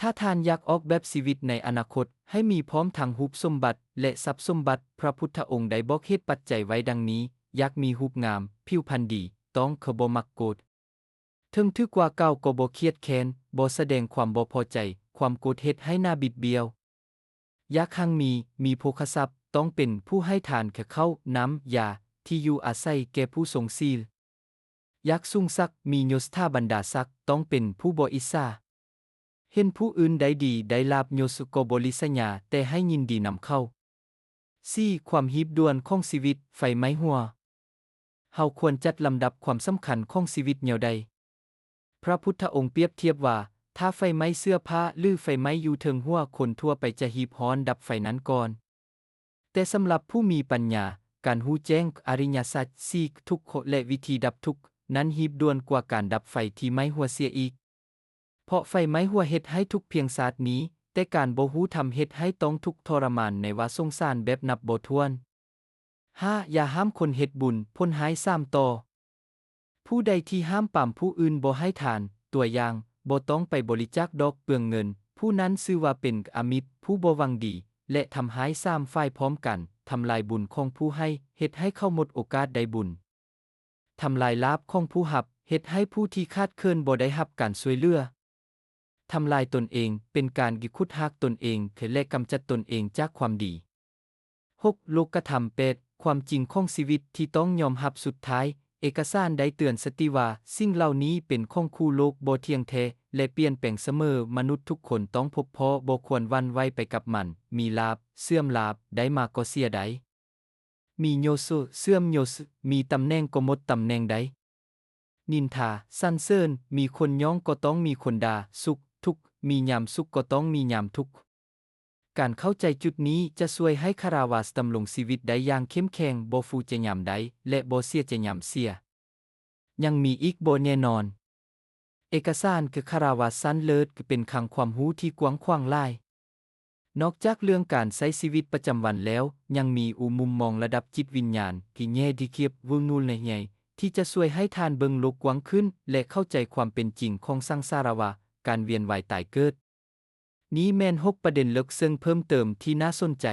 ຖ້າທ່ານຢາກອອກແບບຊີວິດໃນອະນາຄົດໃຫ້ມີພ້ອມທັງຮູບສົມບັດ ແລະ ຊັບສົມບັດ, ພຣະພຸດທະອົງໄດ້ບອກເຫດປັດໄຈໄວ້ດັ່ງນີ້, ຢາກມີຮູບງາມ, ຜິວພັນດີ, ຕ້ອງຄືບໍ່ມັກໂກດ, ເຖິງຖືກວ່າກ່າວກໍບໍ່ຄຽດແຄ້ນ, ບໍ່ສະແດງຄວາມບໍ່ພໍໃຈ, ຄວາມໂກດເຮັດໃຫ້ໜ້າບິດບ້ຽວ. ຢາກຮັ່ງມີ, ມີໂພຄະຊັບ, ຕ້ອງເປັນຜູ້ໃຫ້ທານແກ່ເຂົ້າ, ນ້ຳ, ຢາ, ທີ່ຢູ່ອາໄສແກ່ຜູ້ຊົງຊີລ. ຢາກສູງສັກ, ມີຍົດຖາບັນດາສັກ, ຕ້ອງເປັນຜູ້ບໍ່ອິດສາ. ເຫັນຜູ້ອື່ນໄດ້ດີ, ໄດ້ລາບ, ຍົດກໍບໍ່ລິສຍາ, ແຕ່ໃຫ້ຍິນດີນຳເຂົາ. ສີ່, ຄວາມຮີບດ່ວນຂອງຊີວິດ, ໄຟໄໝ້ຫົວ. ເຮົາຄວນຈັດລຳດັບຄວາມສຳຄັນຂອງຊີວິດແນວໃດ? ພຣະພຸດທະອົງປຽບທຽບວ່າ ຖ້າໄຟໄໝ້ເສື້ອຜ້າ ຫຼື ໄຟໄໝ້ຢູ່ເທິງຫົວ, ຄົນທົ່ວໄປຈະຮີບຮ້ອນດັບໄຟນັ້ນກ່ອນ. ແຕ່ສຳລັບຜູ້ມີປັນຍາ, ການຮູ້ແຈ້ງອະລິຍະສັດສີ່, ທຸກ ແລະ ວິທີດັບທຸກ ນັ້ນຮີບດ່ວນກວ່າການດັບໄຟທີ່ໄໝ້ຫົວເສຍອີກ. ເພາະໄຟໄໝ້ຫົວເຮັດໃຫ້ທຸກພຽງຊາດນີ້, ແຕ່ການບໍ່ຮູ້ທຳເຮັດໃຫ້ຕ້ອງທຸກທໍລະມານໃນວ່າສົງສານແບບນັບບໍ່ຖ້ວນ. ຫ້າ, ຢ່າຫ້າມຄົນເຮັດບຸນ, ຜົນຮ້າຍສາມຕໍ່. ຜູ້ໃດທີ່ຫ້າມປາມຜູ້ອື່ນບໍ່ໃຫ້ທານ, ຕົວຢ່າງ, ບໍ່ຕ້ອງໄປບໍລິຈາກດອກເປືອງເງິນ, ຜູ້ນັ້ນຊື່ວ່າເປັນອາມິດ, ຜູ້ບໍ່ຫວັງດີ, ແລະ ທຳຮ້າຍສາມຝ່າຍພ້ອມກັນ, ທຳລາຍບຸນຂອງຜູ້ໃຫ້, ເຮັດໃຫ້ເຂົາໝົດໂອກາດໄດ້ບຸນ. ທຳລາຍລາບຂອງຜູ້ຮັບ, ເຮັດໃຫ້ຜູ້ທີ່ຂາດເຂີນບໍ່ໄດ້ຮັບການຊ່ວຍເຫຼືອ. ທຳລາຍຕົນເອງ, ເປັນການກິຂຸດຮາກຕົນເອງ ແລະ ກຳຈັດຕົນເອງຈາກຄວາມດີ. ຫົກ, ໂລກກະທຳແປດ, ຄວາມຈິງຂອງຊີວິດທີ່ຕ້ອງຍອມຮັບ. ສຸດທ້າຍ, ເອກະສານໄດ້ເຕືອນສະຕິວ່າ ສິ່ງເຫຼົ່ານີ້ເປັນຂອງຄູ່ໂລກ, ບໍ່ທ່ຽງແທ້ ແລະ ປ່ຽນແປງສະເໝີ. ມະນຸດທຸກຄົນຕ້ອງພົບພໍ້, ບໍ່ຄວນຫວັ່ນໄຫວໄປກັບມັນ. ມີລາບ, ເສື່ອມລາບ, ໄດ້ມາກໍເສຍໄດ້. ມີຍົດ, ເສື່ອມຍົດ, ມີຕຳແໜ່ງກໍໝົດຕຳແໜ່ງໄດ້. ນິນທາ, ສັນເສີນ, ມີຄົນຍ້ອງກໍຕ້ອງມີຄົນດ່າ. ສຸກ, ທຸກ, ມີຍາມສຸກກໍຕ້ອງມີຍາມທຸກ. ການເຂົ້າໃຈຈຸດນີ້ຈະຊ່ວຍໃຫ້ຄາລາວາສດຳລົງຊີວິດໄດ້ຢ່າງເຂັ້ມແຂງ, ບໍ່ຟູໃຈຍາມໄດ້ ແລະ ບໍ່ເສຍໃຈຍາມເສຍ. ຍັງມີອີກບໍ່ແນ່ນອນ. ເອກະສານຄືຄາລາວາສຊັ້ນເລີດ ຄືເປັນຄັງຄວາມຮູ້ທີ່ກວ້າງຂວາງຫຼາຍ. ນອກຈາກເລື່ອງການໃຊ້ຊີວິດປະຈຳວັນແລ້ວ, ຍັງມີອຸມຸມມອງລະດັບຈິດວິນຍານທີ່ແງ່ດີຄຽບວືງນູນໃນໃຫຍ່ ທີ່ຈະຊ່ວຍໃຫ້ທ່ານເບິ່ງໂລກກວ້າງຂຶ້ນ ແລະ ເຂົ້າໃຈຄວາມເປັນຈິງຂອງສັງສາລະວະ, ການວຽນວ່າຍຕາຍເກີດ. ນີ້ແມ່ນຫົກປະເດັນເລິກເຊິ່ງເພີ່ມເຕີມທີ່ໜ້າສົນໃຈ.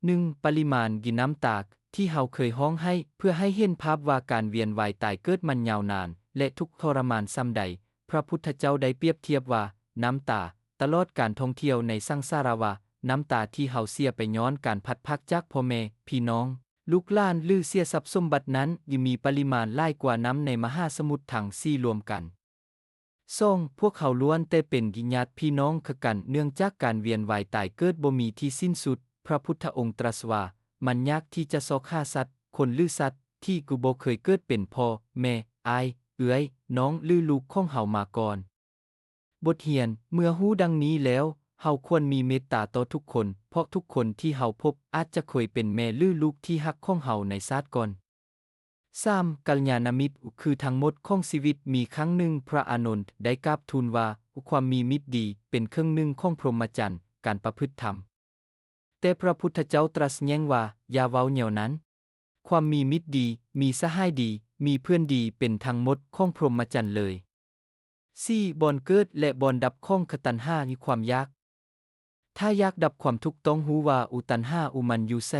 ໜຶ່ງ, ປະລິມານກິນນ້ຳຕາທີ່ເຮົາເຄີຍຮ້ອງໄຫ້ ເພື່ອໃຫ້ເຫັນພາບວ່າການວຽນວ່າຍຕາຍເກີດມັນຍາວນານ ແລະ ທຸກທໍລະມານສ່ຳໃດ. ພະພຸດທະເຈົ້າໄດ້ປຽບທຽບວ່າ ນ້ຳຕາຕະຫຼອດການທ່ອງທ່ຽວໃນສັງສາລະວະ, ນ້ຳຕາທີ່ເຮົາເສຍໄປຍ້ອນການພັດພາກຈາກພໍ່ແມ່, ພີ່ນ້ອງ, ລູກຫຼານ ຫຼື ເສຍຊັບສົມບັດນັ້ນ ຍັງມີປະລິມານຫຼາຍກວ່ານ້ຳໃນມະຫາສະໝຸດທັງສີ່ລວມກັນ. ສອງ, ພວກເຮົາລ້ວນແຕ່ເປັນຍາດພີ່ນ້ອງຄືກັນ, ເນື່ອງຈາກການວຽນວ່າຍຕາຍເກີດບໍ່ມີທີ່ສິ້ນສຸດ. ພະພຸດທະອົງຕລັດວ່າ ມັນຍາກທີ່ຈະຊອກຫາສັດ, ຄົນ ຫຼື ສັດ ທີ່ກູບໍ່ເຄີຍເກີດເປັນພໍ່, ແມ່, ອ້າຍ, ເອື້ອຍ, ນ້ອງ ຫຼື ລູກຂອງເຮົາມາກ່ອນ. ບົດຮຽນ, ເມື່ອຮູ້ດັ່ງນີ້ແລ້ວ, ເຮົາຄວນມີເມດຕາຕໍ່ທຸກຄົນ, ເພາະທຸກຄົນທີ່ເຮົາພົບອາດຈະເຄີຍເປັນແມ່ ຫຼື ລູກທີ່ຮັກຂອງເຮົາໃນຊາດກ່ອນ. ສາມ, ກັນຍານະມິດ, ຄືທັງໝົດຂອງຊີວິດ. ມີຄັ້ງໜຶ່ງພະອານົນໄດ້ກາບທູນວ່າ, ຄວາມມີມິດດີເປັນເຄິ່ງໜຶ່ງຂອງພົມມະຈັນ, ການປະພຶດທຳ. ແຕ່ພະພຸດທະເຈົ້າຕລັດແຍ້ງວ່າ, ຢ່າເວົ້າແນວນັ້ນ. ຄວາມມີມິດດີ, ມີສະຫາຍດີ, ມີເພື່ອນດີ ເປັນທັງໝົດຂອງພົມມະຈັນເລີຍ. ສີ່, ບ່ອນເກີດ ແລະ ບ່ອນດັບຂອງຕັນຫາ ຄືຄວາມຢາກ. ຖ້າຢາກດັບຄວາມທຸກ ຕ້ອງຮູ້ວ່າ ອຸຕັນຫາ ອຸມັນຢູ່ໃສ.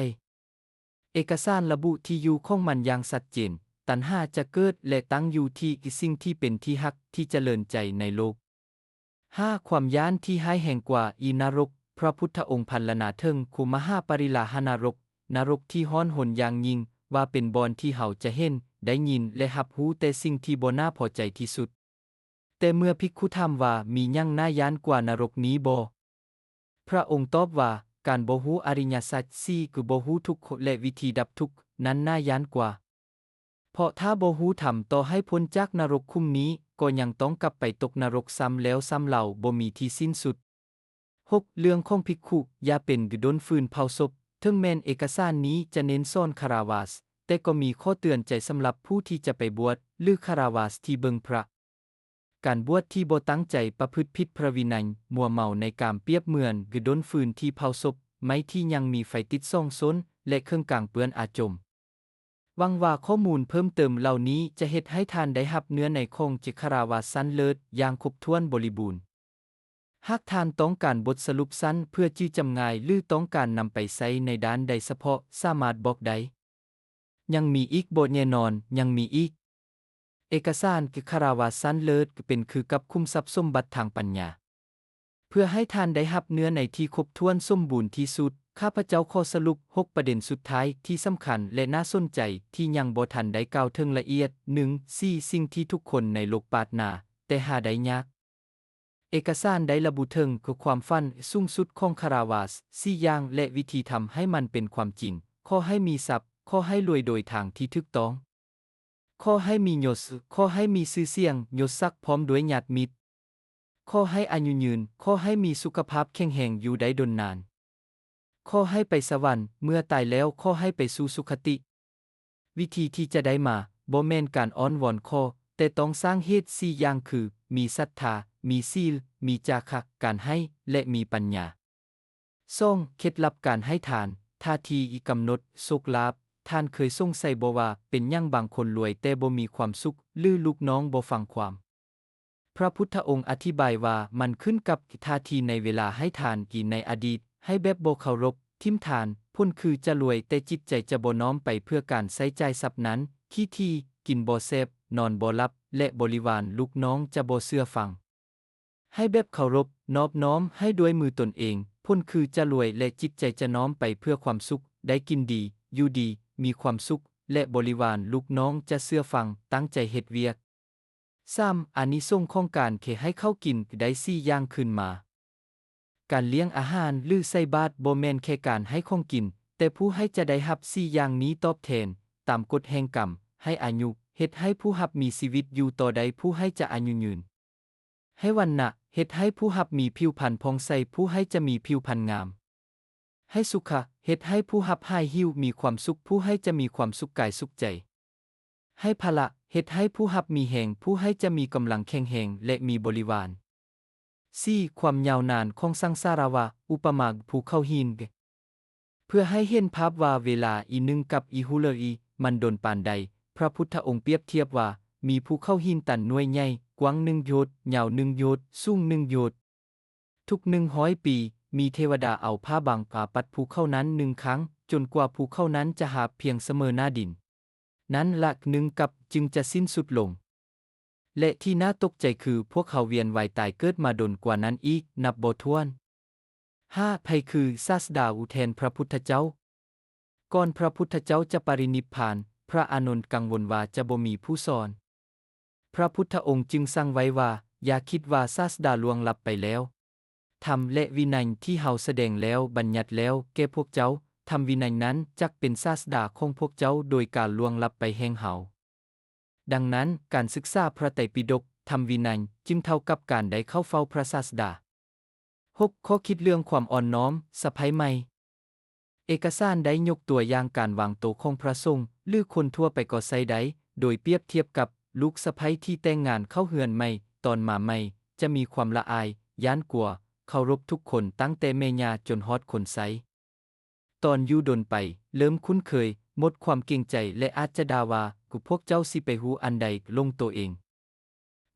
ເອກະສານລະບຸທີ່ຢູ່ຂອງມັນຢ່າງຊັດເຈນ. ຕັນຫາຈະເກີດ ແລະ ຕັ້ງຢູ່ທີ່ສິ່ງທີ່ເປັນທີ່ຮັກ, ທີ່ຈະເລີນໃຈໃນໂລກ. ຫ້າ, ຄວາມຢ້ານທີ່ຮ້າຍແຮງກວ່າ ອີ ນະລົກ. ພະພຸດທະອົງພັນລະນາເຖິງ ຄຸມະຫາປະລິລາຫະນະລົກ, ນະລົກທີ່ຮ້ອນຮົນຢ່າງຍິ່ງ, ວ່າເປັນບ່ອນທີ່ເຮົາຈະເຫັນ, ໄດ້ຍິນ ແລະ ຮັບຮູ້ແຕ່ສິ່ງທີ່ບໍ່ໜ້າພໍໃຈທີ່ສຸດ. ແຕ່ເມື່ອພິກຂຸຖາມວ່າ, ມີຫຍັງໜ້າຢ້ານກວ່ານະລົກນີ້ບໍ່? ພະອົງຕອບວ່າ, ການບໍ່ຮູ້ອະລິຍະສັດສີ່ ຄືບໍ່ຮູ້ທຸກ ແລະ ວິທີດັບທຸກ ນັ້ນໜ້າຢ້ານກວ່າ. ເພາະຖ້າບໍ່ຮູ້ທຳຕໍ່ໃຫ້ພົ້ນຈາກນະລົກຂຸມນີ້, ກໍຍັງຕ້ອງກັບໄປຕົກນະລົກຊ້ຳແລ້ວຊ້ຳເຫຼົ່າ ບໍ່ມີທີ່ສິ້ນສຸດ. ຫົກ, ເລື່ອງຂອງພິກຂຸ, ຢ່າເປັນ ຄື ດົນຟືນເຜົາສົບ. ເຖິງແມ່ນເອກະສານນີ້ຈະເນັ້ນສອນຄາລາວາສ, ແຕ່ກໍມີຂໍ້ເຕືອນໃຈສຳລັບຜູ້ທີ່ຈະໄປບວດ ຫຼື ຄາລາວາສທີ່ເບິ່ງພະ. ການບວດທີ່ບໍ່ຕັ້ງໃຈປະພຶດຜິດພະວິໄນ, ມົວເມົາໃນກາມ ປຽບເໝືອນ ຄື ດົນຟືນທີ່ເຜົາສົບ, ໄມ້ທີ່ຍັງມີໄຟຕິດສອງສົ້ນ ແລະ ເຄື່ອງກາງເປື້ອນອາຈົມ. ຫວັງວ່າຂໍ້ມູນເພີ່ມເຕີມເຫຼົ່ານີ້ຈະເຮັດໃຫ້ທ່ານໄດ້ຮັບເນື້ອໃນຂອງເຈຄາລາວາສຊັ້ນເລີດຢ່າງຄົບຖ້ວນບໍລິບູນ. ຫາກທ່ານຕ້ອງການບົດສະຫຼຸບສັ້ນເພື່ອຈື່ຈຳງ່າຍ ຫຼື ຕ້ອງການນຳໄປໃຊ້ໃນດ້ານໃດສະເພາະ, ສາມາດບອກໄດ້. ຍັງມີອີກບໍ່ແນ່ນອນ, ຍັງມີອີກ. ເອກະສານເຈຄາລາວາສຊັ້ນເລີດເປັນຄືກັບຂຸມຊັບສົມບັດທາງປັນຍາ. ເພື່ອໃຫ້ທ່ານໄດ້ຮັບເນື້ອໃນທີ່ຄົບຖ້ວນສົມບູນທີ່ສຸດ, ຂ້າພະເຈົ້າຂໍສະຫຼຸບຫົກປະເດັນສຸດທ້າຍທີ່ສຳຄັນ ແລະ ໜ້າສົນໃຈ ທີ່ຍັງບໍ່ທັນໄດ້ກ່າວເຖິງລະອຽດ. ໜຶ່ງ, ສີ່ ສິ່ງທີ່ທຸກຄົນໃນໂລກປາດໜາ ແຕ່ຫາໄດ້ຍາກ. ເອກະສານໄດ້ລະບຸເຖິງ ຄື ຄວາມຝັນສູງສຸດຂອງຄາລາວາສສີ່ຢ່າງ ແລະ ວິທີທຳໃຫ້ມັນເປັນຄວາມຈິງ. ຂໍໃຫ້ມີຊັບ, ຂໍໃຫ້ລວຍໂດຍທາງທີ່ຖືກຕ້ອງ. ຂໍໃຫ້ມີຍົດ, ຂໍໃຫ້ມີຊື່ສຽງ, ຍົດສັກ ພ້ອມດ້ວຍຍາດມິດ. ຂໍໃຫ້ອາຍຸຍືນ, ຂໍໃຫ້ມີສຸຂະພາບແຂງແຮງ ຢູ່ໄດ້ດົນນານ. ຂໍໃຫ້ໄປສະຫວັນ, ເມື່ອຕາຍແລ້ວ ຂໍໃຫ້ໄປສູ່ສຸຄະຕິ. ວິທີທີ່ຈະໄດ້ມາ ບໍ່ແມ່ນການອ້ອນວອນຂໍ, ແຕ່ຕ້ອງສ້າງເຫດສີ່ຢ່າງຄື ມີສັດທາ, ມີສີລ, ມີຈາຄະ, ການໃຫ້ ແລະ ມີປັນຍາ. ສອງ, ເຄັດລັບການໃຫ້ທານ, ທ່າທີ່ກຳນົດ, ໂຊກລາບ. ທ່ານເຄີຍສົງໄສບໍ່ວ່າ ເປັນຫຍັງບາງຄົນລວຍແຕ່ບໍ່ມີຄວາມສຸກ ຫຼື ລູກນ້ອງບໍ່ຟັງຄວາມ? ພະພຸດທະອົງອະທິບາຍວ່າ ມັນຂຶ້ນກັບທ່າທີ່ໃນເວລາໃຫ້ທານ ທີ່ໃນອະດີດໃຫ້ແບບບໍ່ເຄົາລົບ, ຖິ້ມທານ, ຜົນຄືຈະລວຍ ແຕ່ຈິດໃຈຈະບໍ່ນ້ອມໄປເພື່ອການໃຊ້ຈ່າຍຊັບນັ້ນ, ຂີ້ຖີ່, ກິນບໍ່ແຊບ, ນອນບໍ່ຫຼັບ ແລະ ບໍລິວານລູກນ້ອງຈະບໍ່ເຊື່ອຟັງ. ໃຫ້ແບບເຄົາລົບ, ນອບນ້ອມໃຫ້ດ້ວຍມືຕົນເອງ, ຜົນຄືຈະລວຍ ແລະ ຈິດໃຈຈະນ້ອມໄປເພື່ອຄວາມສຸກ, ໄດ້ກິນດີ, ຢູ່ດີ, ມີຄວາມສຸກ ແລະ ບໍລິວານລູກນ້ອງຈະເຊື່ອຟັງ, ຕັ້ງໃຈເຮັດວຽກ. ສາມ, ອານິສົງຂອງການເຄໃຫ້ເຂົາກິນ ໄດ້ສີ່ຢ່າງຄືນມາ. ການລ້ຽງອາຫານ ຫຼື ໃສ່ບາດ ບໍ່ແມ່ນແຄ່ການໃຫ້ຂອງກິນ, ແຕ່ຜູ້ໃຫ້ຈະໄດ້ຮັບສີ່ຢ່າງນີ້ຕອບແທນ, ຕາມກົດແຫ່ງກຳ, ໃຫ້ອາຍຸ, ເຮັດໃຫ້ຜູ້ຮັບມີຊີວິດຢູ່ຕໍ່ໄດ້, ຜູ້ໃຫ້ຈະອາຍຸຍືນ. ໃຫ້ວັນນະ, ເຮັດໃຫ້ຜູ້ຮັບມີຜິວພັນຜ່ອງໃສ, ຜູ້ໃຫ້ຈະມີຜິວພັນງາມ. ໃຫ້ສຸຂະ, ເຮັດໃຫ້ຜູ້ຮັບຫາຍຫິວ, ມີຄວາມສຸກ, ຜູ້ໃຫ້ຈະມີຄວາມສຸກກາຍສຸກໃຈ. ໃຫ້ພະລະ, ເຮັດໃຫ້ຜູ້ຮັບມີແຮງ, ຜູ້ໃຫ້ຈະມີກຳລັງແຂງແຮງ ແລະ ມີບໍລິວານ. ສີ່, ຄວາມຍາວນານຂອງສັງສາລະວະ, ອຸປະມາພູເຂົາຫີນ. ເພື່ອໃຫ້ເຫັນພາບວ່າເວລາອີໜຶ່ງກັບອີຫຸເລີອີມັນດົນປານໃດ, ພະພຸດທະອົງປຽບທຽບວ່າ ມີພູເຂົາຫີນຕັນໜ່ວຍໃຫຍ່, ກວ້າງໜຶ່ງໂຍດ, ຍາວໜຶ່ງໂຍດ, ສູງໜຶ່ງໂຍດ. ທຸກໜຶ່ງຮ້ອຍປີ, ມີເທວະດາເອົາຜ້າບາງປາປັດພູເຂົານັ້ນໜຶ່ງຄັ້ງ, ຈົນກວ່າພູເຂົານັ້ນຈະຮາບພຽງສະເໝີໜ້າດິນ. ນັ້ນລະໜຶ່ງກັບຈຶ່ງຈະສິ້ນສຸດລົງ. ແລະ ທີ່ໜ້າຕົກໃຈຄື ພວກເຮົາວຽນວ່າຍຕາຍເກີດມາດົນກວ່ານັ້ນອີກນັບບໍ່ຖ້ວນ. ຫ້າ, ໃຜຄືສາສດາຜູ້ແທນພະພຸດທະເຈົ້າ? ກ່ອນພະພຸດທະເຈົ້າຈະປະລິນິບພານ, ພະອານົນກັງວົນວ່າຈະບໍ່ມີຜູ້ສອນ. ພະພຸດທະອົງຈຶ່ງສັ່ງໄວ້ວ່າ, ຢ່າຄິດວ່າສາສດາລ່ວງລັບໄປແລ້ວ. ທຳ ແລະ ວິໄນທີ່ເຮົາສະແດງແລ້ວ, ບັນຍັດແລ້ວແກ່ພວກເຈົ້າ, ທຳວິໄນນັ້ນຈັກເປັນສາສດາຂອງພວກເຈົ້າໂດຍການລ່ວງລັບໄປແຫ່ງເຮົາ. ດັ່ງນັ້ນ, ການສຶກສາພະໄຕປິດົກ, ທຳວິໄນ ຈຶ່ງເທົ່າກັບການໄດ້ເຂົ້າເຝົ້າພະສາສດາ. ຫົກ ຂໍ້ຄິດເລື່ອງຄວາມອ່ອນນ້ອມ ສະໃພ້ໃໝ່. ເອກະສານໄດ້ຍົກຕົວຢ່າງການວາງໂຕຂອງພະສົງ ຫຼື ຄົນທົ່ວໄປກໍໃຊ້ໄດ້, ໂດຍປຽບທຽບກັບລູກສະໃພ້ທີ່ແຕ່ງງານເຂົ້າເຮືອນໃໝ່, ຕອນມາໃໝ່ຈະມີຄວາມລະອາຍ, ຢ້ານກົວ, ເຄົາລົບທຸກຄົນ, ຕັ້ງແຕ່ແມ່ຍ່າຈົນຮອດຄົນໃຊ້. ຕອນຢູ່ດົນໄປ, ເລີ່ມຄຸ້ນເຄີຍ, ໝົດຄວາມເກງໃຈ ແລະ ອາດຈະດ່າວ່າ, ຄືພວກເຈົ້າຊິໄປຮູ້ອັນໃດ ຫຼົງໂຕເອງ.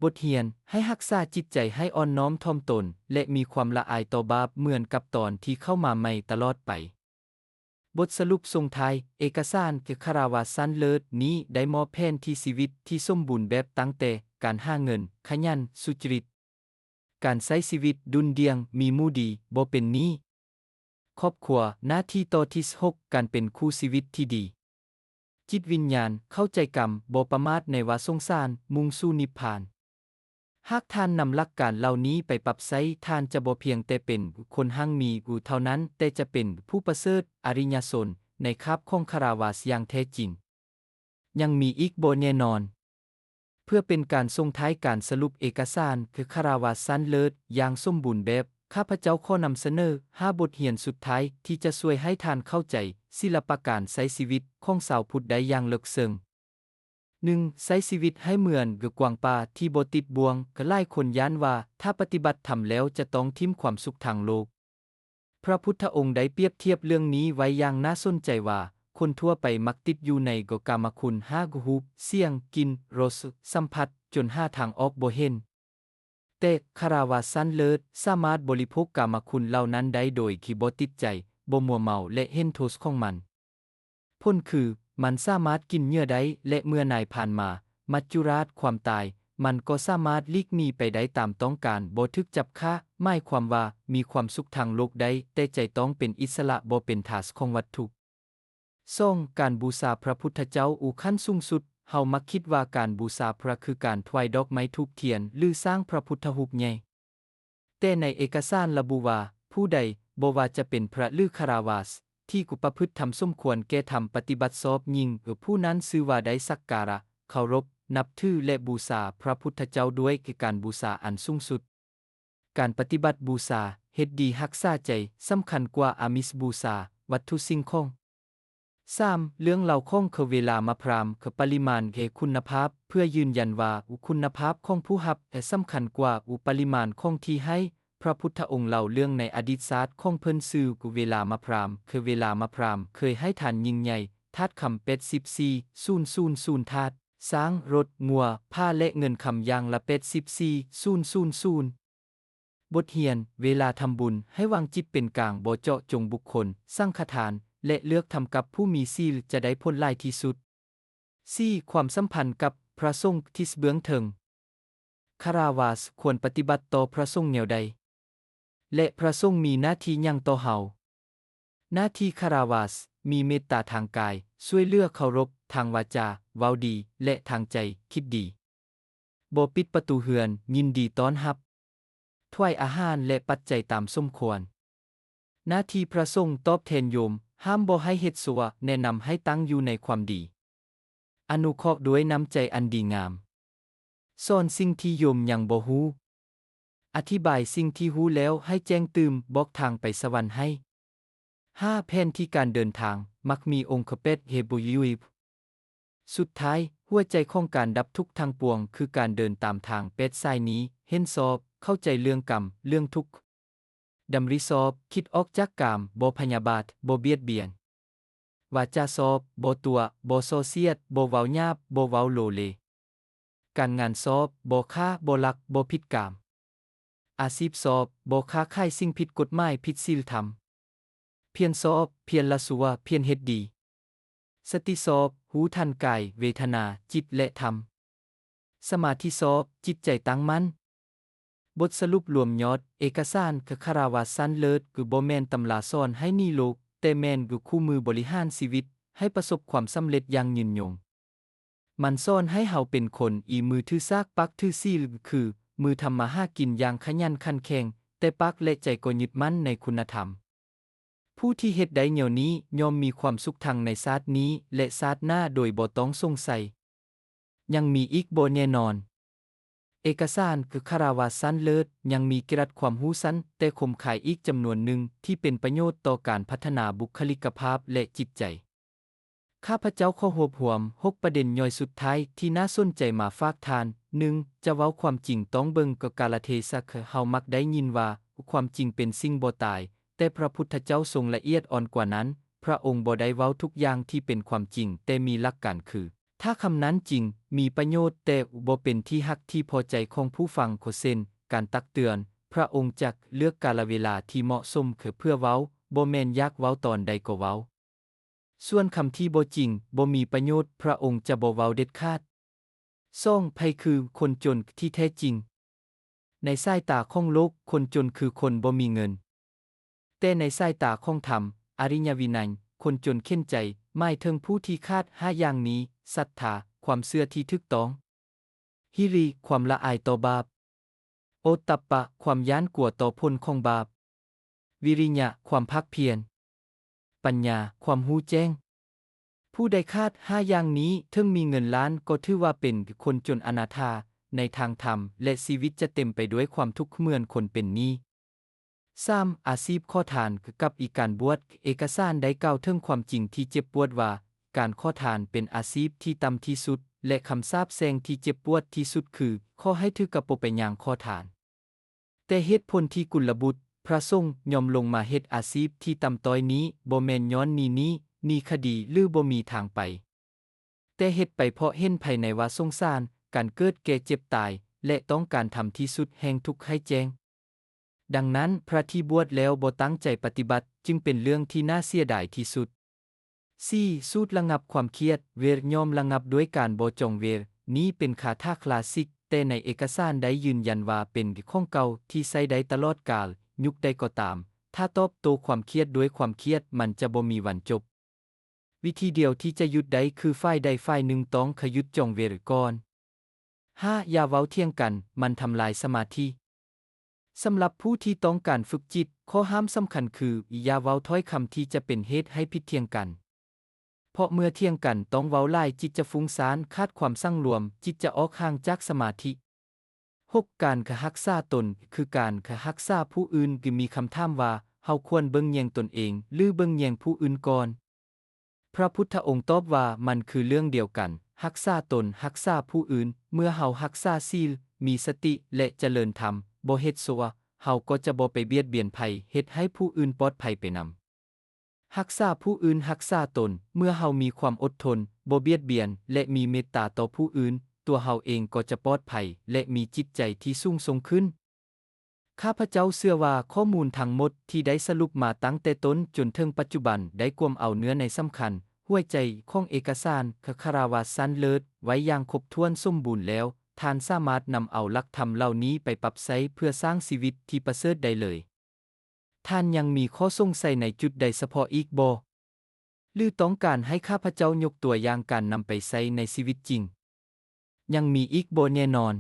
ບົດຮຽນ, ໃຫ້ຮັກສາຈິດໃຈໃຫ້ອ່ອນນ້ອມຖ່ອມຕົນ ແລະ ມີຄວາມລະອາຍຕໍ່ບາບ ເໝືອນກັບຕອນທີ່ເຂົ້າມາໃໝ່ຕະຫຼອດໄປ. ບົດສະຫຼຸບສົ່ງທ້າຍ, ເອກະສານ Caravas ຊັ້ນເລີດນີ້ໄດ້ມອບແຜນທີ່ຊີວິດທີ່ສົມບູນແບບ ຕັ້ງແຕ່ການຫາເງິນ, ຂະຫຍັນ, ສຸຈະລິດ, ການໃຊ້ຊີວິດດຸ່ນດ່ຽງ, ມີໝູ່ດີ, ບໍ່ເປັນໜີ້, ຄອບຄົວ, ໜ້າທີ່ຕໍ່ທີ່. ສິບຫົກ ການເປັນຄູ່ຊີວິດທີ່ດີ. ຈິດວິນຍານ, ເຂົ້າໃຈກຳ, ບໍ່ປະໝາດໃນວາສົງສານ, ມຸ່ງສູ່ນິບພານ. ຫາກທ່ານນຳຫຼັກການເຫຼົ່ານີ້ໄປປັບໃຊ້, ທ່ານຈະບໍ່ພຽງແຕ່ເປັນຄົນຮັ່ງມີເທົ່ານັ້ນ, ແຕ່ຈະເປັນຜູ້ປະເສີດ, ອະລິຍະຊົນ, ໃນຄາບຂອງ Caravas ຢ່າງແທ້ຈິງ. ຍັງມີອີກບໍ່ແນ່ນອນ. ເພື່ອເປັນການສົ່ງທ້າຍການສະຫຼຸບເອກະສານ Caravas ຊັ້ນເລີດຢ່າງສົມບູນແບບ, ຂ້າພະເຈົ້າຂໍນຳສະເໜີຫ້າບົດຮຽນສຸດທ້າຍທີ່ຈະຊ່ວຍໃຫ້ທ່ານເຂົ້າໃຈສິລະປະການໃຊ້ຊີວິດຂອງຊາວພຸດໄດ້ຢ່າງເລິກເຊິ່ງ. ໜຶ່ງ ໃຊ້ຊີວິດໃຫ້ເໝືອນກວາງປ່າທີ່ບໍ່ຕິດບ່ວງ. ຫຼາຍຄົນຢ້ານວ່າຖ້າປະຕິບັດທຳແລ້ວຈະຕ້ອງຖິ້ມຄວາມສຸກທາງໂລກ. ພະພຸດທະອົງໄດ້ປຽບທຽບເລື່ອງນີ້ໄວ້ຢ່າງໜ້າສົນໃຈວ່າ, ຄົນທົ່ວໄປມັກຕິດຢູ່ໃນກາມະຄຸນ ຫ້າ ຮູບ, ສຽງ, ກິ່ນ, ລົດ, ສຳຜັດ, ຈົນຫາທາງອອກບໍ່ເຫັນ. ແຕ່ Caravas ຊັ້ນເລີດສາມາດບໍລິໂພກກາມະຄຸນເຫຼົ່ານັ້ນໄດ້ໂດຍທີ່ບໍ່ຕິດໃຈ, ບໍ່ມົວເມົາ ແລະ ເຫັນໂທດຂອງມັນ. ຜົນຄື, ມັນສາມາດກິນເຫຍື່ອໄດ້ ແລະ ເມື່ອນາຍຜ່ານມາ, ມັດຈຸລາດຄວາມຕາຍ, ມັນກໍສາມາດຫຼີກໜີໄປໄດ້ຕາມຕ້ອງການ, ບໍ່ຖືກຈັບຂ້າ, ໝາຍຄວາມວ່າມີຄວາມສຸກທາງໂລກໄດ້, ແຕ່ໃຈຕ້ອງເປັນອິດສະຫຼະ, ບໍ່ເປັນທາດຂອງວັດຖຸ. ສອງ ການບູຊາພະພຸດທະເຈົ້າ ອູ ຂັ້ນສູງສຸດ. ເຮົາມັກຄິດວ່າການບູຊາພະຄືການຖວາຍດອກໄມ້ທູບທຽນ ຫຼື ສ້າງພະພຸດທະຮູບໃຫຍ່. ແຕ່ໃນເອກະສານລະບຸວ່າ, ຜູ້ໃດ, ບໍ່ວ່າຈະເປັນພະ ຫຼື ຄາຣາວາສ, ທີ່ປະພຶດທຳສົມຄວນແກ່ທຳປະຕິບັດຊອບຍິ່ງ, ຜູ້ນັ້ນຊື່ວ່າໄດ້ສັກກາລະ, ເຄົາລົບ, ນັບຖື ແລະ ບູຊາພະພຸດທະເຈົ້າດ້ວຍການບູຊາອັນສູງສຸດ. ການປະຕິບັດບູຊາ, ເຮັດດີຮັກສາໃຈ, ສຳຄັນກວ່າອາມິສບູຊາ, ວັດຖຸສິ່ງຂອງ. ສາມ ເລື່ອງລາວຂອງເວລາມາພຣາມ, ປະລິມານ ແລະ ຄຸນນະພາບ, ເພື່ອຢືນຢັນວ່າຄຸນນະພາບຂອງຜູ້ຮັບສຳຄັນກວ່າປະລິມານຂອງທີ່ໃຫ້. ພະພຸດທະອົງເລົ່າເລື່ອງໃນອະດີດຊາດຂອງເພິ່ນຊື່ເວລາມາພຣາມ, ເວລາມາພຣາມເຄີຍໃຫ້ທານຍິ່ງໃຫຍ່, ທາດຄຳ ແປດສິບສີ່ ສູນສູນສູນ ທາດ, ຊ້າງ, ລົດ, ງົວ, ຜ້າ ແລະ ເງິນຄຳຢ່າງລະ ແປດສິບສີ່ ສູນສູນສູນ. ບົດຮຽນ, ເວລາທຳບຸນ, ໃຫ້ວາງຈິດເປັນກາງ, ບໍ່ເຈາະຈົງບຸກຄົນ, ສັງຄະທານ, ແລະ ເລືອກທຳກັບຜູ້ມີສີລ ຈະໄດ້ຜົນຫຼາຍທີ່ສຸດ. ສີ່ ຄວາມສຳພັນກັບພະສົງທີ່ເບື້ອງເທິງ. ຄາຣາວາສຄວນປະຕິບັດຕໍ່ພະສົງແນວໃດ? ແລະ ພະສົງມີໜ້າທີ່ຫຍັງຕໍ່ເຮົາ? ໜ້າທີ່ຄາຣາວາສມີເມດຕາທາງກາຍ, ຊ່ວຍເຫຼືອ, ເຄົາລົບ, ທາງວາຈາ, ເວົ້າດີ, ແລະ ທາງໃຈ, ຄິດດີ. ບໍ່ປິດປະຕູເຮືອນ, ຍິນດີຕ້ອນຮັບ. ຖວາຍອາຫານ ແລະ ປັດໄຈຕາມສົມຄວນ. ໜ້າທີ່ພະສົງຕອບແທນໂຍມ, ຫ້າມບໍ່ໃຫ້ເຮັດຊົ່ວ, ແນະນຳໃຫ້ຕັ້ງຢູ່ໃນຄວາມດີ. ອະນຸເຄາະດ້ວຍນ້ຳໃຈອັນດີງາມ. ສອນສິ່ງທີ່ໂຍມຍັງບໍ່ຮູ້. ອະທິບາຍສິ່ງທີ່ຮູ້ແລ້ວໃຫ້ແຈ້ງຕື່ມ, ບອກທາງໄປສະຫວັນໃຫ້. ຫ້າ ແຜນທີ່ການເດີນທາງ, ມັກມີອົງຄະແປດເຮໂບຍຸຍ. ສຸດທ້າຍ, ຫົວໃຈຂອງການດັບທຸກທັງປວງຄືການເດີນຕາມທາງແປດສາຍນີ້, ເຫັນຊອບ, ເຂົ້າໃຈເລື່ອງກຳ, ເລື່ອງທຸກ, ດຳລິຊອບ, ຄິດອອກຈາກກາມ, ບໍ່ພະຍາບາດ, ບໍ່ບຽດບຽນ. ວາຈາຊອບ, ບໍ່ຕົວະ, ບໍ່ສໍ້ສຽດ, ບໍ່ເວົ້າຫຍາບ, ບໍ່ເວົ້າໂລເລ. ການງານຊອບ, ບໍ່ຂ້າ, ບໍ່ລັກ, ບໍ່ຜິດກາມ. ອາຊີບຊອບ, ບໍ່ຄ້າຂາຍສິ່ງຜິດກົດໝາຍ, ຜິດສີລທຳ. ພຽນຊອບ, ພຽນລະຊົ່ວ, ພຽນເຮັດດີ. ສະຕິຊອບ, ຮູ້ທັນກາຍ, ເວທະນາ, ຈິດ ແລະ ທຳ. ສະມາທິຊອບ, ຈິດໃຈຕັ້ງໝັ້ນ. ບົດສະຫຼຸບລວມຍອດ, ເອກະສານ ຄາຣາວາສຊັ້ນເລີດ ຄືບໍ່ແມ່ນຕຳລາສອນໃຫ້ໜີໂລກ, ແຕ່ແມ່ນຄືຄູ່ມືບໍລິຫານຊີວິດໃຫ້ປະສົບຄວາມສຳເລັດຢ່າງຍືນຍົງ. ມັນສອນໃຫ້ເຮົາເປັນຄົນອີມືຖືສາກ, ປາກຖືສີລ, ຄືມືທຳມາຫາກິນຢ່າງຂະຫຍັນຂັນແຂງ, ແຕ່ປາກ ແລະ ໃຈກໍຍຶດໝັ້ນໃນຄຸນນະທຳ. ຜູ້ທີ່ເຮັດໄດ້ແນວນີ້ ຍ່ອມມີຄວາມສຸກທັງໃນຊາດນີ້ ແລະ ຊາດໜ້າໂດຍບໍ່ຕ້ອງສົງໄສ. ຍັງມີອີກບໍ່ແນ່ນອນ. ເອກະສານຄືຄາລາວາສຊັ້ນເລີດ ຍັງມີກະລັດຄວາມຮູ້ສັ້ນແຕ່ຄົມຄ່າອີກຈຳນວນໜຶ່ງ ທີ່ເປັນປະໂຫຍດຕໍ່ການພັດທະນາບຸກຄະລິກະພາບ ແລະ ຈິດໃຈ. ຂ້າພະເຈົ້າຂໍຮວບຮວມຫົກປະເດັນຍ່ອຍສຸດທ້າຍທີ່ໜ້າສົນໃຈມາຝາກທ່ານ. ໜຶ່ງ, ຈະເວົ້າຄວາມຈິງຕ້ອງເບິ່ງກາລະເທສະ. ເຮົາມັກໄດ້ຍິນວ່າຄວາມຈິງເປັນສິ່ງບໍ່ຕາຍ, ແຕ່ພະພຸດທະເຈົ້າຊົງລະອຽດອ່ອນກວ່ານັ້ນ. ພະອົງບໍ່ໄດ້ເວົ້າທຸກຢ່າງທີ່ເປັນຄວາມຈິງ, ແຕ່ມີຫຼັກການຄື ຖ້າຄຳນັ້ນຈິງ, ມີປະໂຫຍດ, ແຕ່ບໍ່ເປັນທີ່ຮັກທີ່ພໍໃຈຂອງຜູ້ຟັງ, ເຊັ່ນ ການຕັກເຕືອນ, ພະອົງຈະເລືອກກາລະເວລາທີ່ເໝາະສົມເພື່ອເວົ້າ, ບໍ່ແມ່ນຢາກເວົ້າຕອນໃດກໍເວົ້າ. ສ່ວນຄຳທີ່ບໍ່ຈິງ, ບໍ່ມີປະໂຫຍດ, ພະອົງຈະບໍ່ເວົ້າເດັດຂາດ. ສອງ, ໃຜຄືຄົນຈົນທີ່ແທ້ຈິງ? ໃນສາຍຕາຂອງໂລກ, ຄົນຈົນຄືຄົນບໍ່ມີເງິນ. ແຕ່ໃນສາຍຕາຂອງທຳ, ອະລິຍະວິໄນ, ຄົນຈົນເຂັນໃຈ ໝາຍເຖິງຜູ້ທີ່ຂາດຫ້າຢ່າງນີ້: ສັດທາ, ຄວາມເຊື່ອທີ່ຖືກຕ້ອງ, ຫິລິ, ຄວາມລະອາຍຕໍ່ບາບ, ໂອດຕັບປະ, ຄວາມຢ້ານກົວຕໍ່ຜົນຂອງບາບ, ວິລິຍະ, ຄວາມພາກພຽນ, ປັນຍາ, ຄວາມຮູ້ແຈ້ງ. ຜູ້ໃດຂາດຫ້າຢ່າງນີ້, ເຖິງມີເງິນລ້ານກໍຖືວ່າເປັນຄົນຈົນອະນາຖາໃນທາງທຳ ແລະ ຊີວິດຈະເຕັມໄປດ້ວຍຄວາມທຸກເໝືອນຄົນເປັນໜີ້. ສາມ, ອາຊີບຂໍທານກັບອີການບວດ. ເອກະສານໄດ້ກ່າວເຖິງຄວາມຈິງທີ່ເຈັບປວດວ່າ ການຂໍທານເປັນອາຊີບທີ່ຕ່ຳທີ່ສຸດ ແລະ ຄຳສາບແຊ່ງທີ່ເຈັບປວດທີ່ສຸດຄື ຂໍໃຫ້ຖືກະໂປໄປຍ່າງຂໍທານ. ແຕ່ເຫດຜົນທີ່ກຸນລະບຸດ, ພະສົງ ຍອມລົງມາເຮັດອາຊີບທີ່ຕ່ຳຕ້ອຍນີ້ ບໍ່ແມ່ນຍ້ອນໜີ້ໜີ້, ໜີ້ຄະດີ ຫຼື ບໍ່ມີທາງໄປ, ແຕ່ເຮັດໄປເພາະເຫັນພາຍໃນວ່າສົງສານການເກີດແກ່ເຈັບຕາຍ ແລະ ຕ້ອງການທຳທີ່ສຸດແຫ່ງທຸກໃຫ້ແຈ້ງ. ດັ່ງນັ້ນ, ພະທີ່ບວດແລ້ວບໍ່ຕັ້ງໃຈປະຕິບັດ ຈຶ່ງເປັນເລື່ອງທີ່ໜ້າເສຍດາຍທີ່ສຸດ. ສີ່, ສູດລະງັບຄວາມຄຽດ. ເວລ ຍ່ອມລະງັບດ້ວຍການບໍ່ຈອງເວລ. ນີ້ເປັນຄາຖາຄລາສສິກ, ແຕ່ໃນເອກະສານໄດ້ຢືນຢັນວ່າເປັນຂອງເກົ່າທີ່ໃຊ້ໄດ້ຕະຫຼອດການ, ຍຸກໃດກໍຕາມ. ຖ້າຕອບໂຕ້ຄວາມຄຽດດ້ວຍຄວາມຄຽດ, ມັນຈະບໍ່ມີວັນຈົບ. ວິທີດຽວທີ່ຈະຢຸດໄດ້ຄືຝ່າຍໃດຝ່າຍໜຶ່ງຕ້ອງຂະຢຸດຈອງເວລກ່ອນ. ຫ້າ, ຢ່າເວົ້າຖຽງກັນ, ມັນທຳລາຍສະມາທິ. ສຳລັບຜູ້ທີ່ຕ້ອງການຝຶກຈິດ, ຂໍ້ຫ້າມສຳຄັນຄື ຢ່າເວົ້າຖ້ອຍຄຳທີ່ຈະເປັນເຫດໃຫ້ຜິດຖຽງກັນ. ເພາະເມື່ອຖຽງກັນຕ້ອງເວົ້າຫຼາຍ, ຈິດຈະຟຸ້ງຊານ, ຂາດຄວາມສັງລວມ, ຈິດຈະອອກຫ່າງຈາກສະມາທິ. ຫົກ, ການຮັກສາຕົນ ຄືການຮັກສາຜູ້ອື່ນ. ຄືມີຄຳຖາມວ່າ ເຮົາຄວນເບິ່ງແຍງຕົນເອງ ຫຼື ເບິ່ງແຍງຜູ້ອື່ນກ່ອນ? ພະພຸດທະອົງຕອບວ່າ ມັນຄືເລື່ອງດຽວກັນ, ຮັກສາຕົນ, ຮັກສາຜູ້ອື່ນ. ເມື່ອເຮົາຮັກສາສີລ, ມີສະຕິ ແລະ ຈະເລີນທຳ, ບໍ່ເຮັດຊົ່ວ, ເຮົາກໍຈະບໍ່ໄປບຽດບຽນໃຜ, ເຮັດໃຫ້ຜູ້ອື່ນປອດໄພໄປນຳ. ຮັກສາຜູ້ອື່ນຮັກສາຕົນ. ເມື່ອເຮົາມີຄວາມອົດທົນ, ບໍ່ບຽດບຽນ ແລະ ມີເມດຕາຕໍ່ຜູ້ອື່ນ, ຕົວເຮົາເອງກໍຈະປອດໄພ ແລະ ມີຈິດໃຈທີ່ສູງສົ່ງຂຶ້ນ. ຂ້າພະເຈົ້າເຊື່ອວ່າຂໍ້ມູນທັງໝົດທີ່ໄດ້ສະຫຼຸບມາຕັ້ງແຕ່ຕົ້ນຈົນເຖິງປັດຈຸບັນ ໄດ້ກວມເອົາເນື້ອໃນສຳຄັນ, ຫົວໃຈຂອງເອກະສານຄາລາວາສຊັ້ນເລີດໄວ້ຢ່າງຄົບຖ້ວນສົມບູນແລ້ວ. ທ່ານສາມາດນຳເອົາຫຼັກທຳເຫຼົ່ານີ້ໄປປັບໃຊ້ເພື່ອສ້າງຊີວິດທີ່ປະເສີດໄດ້ເລີຍ. ທ່ານຍັງມີຂໍ້ສົງໄສໃນຈຸດໃດສະເພາະອີກບໍ່? ຫຼື ຕ້ອງການໃຫ້ຂ້າພະເຈົ້າຍົກຕົວຢ່າງການນຳໄປໃຊ້ໃນຊີວິດຈິງ? ຍັງມີອີກບໍ່? ແນ່ນອນ.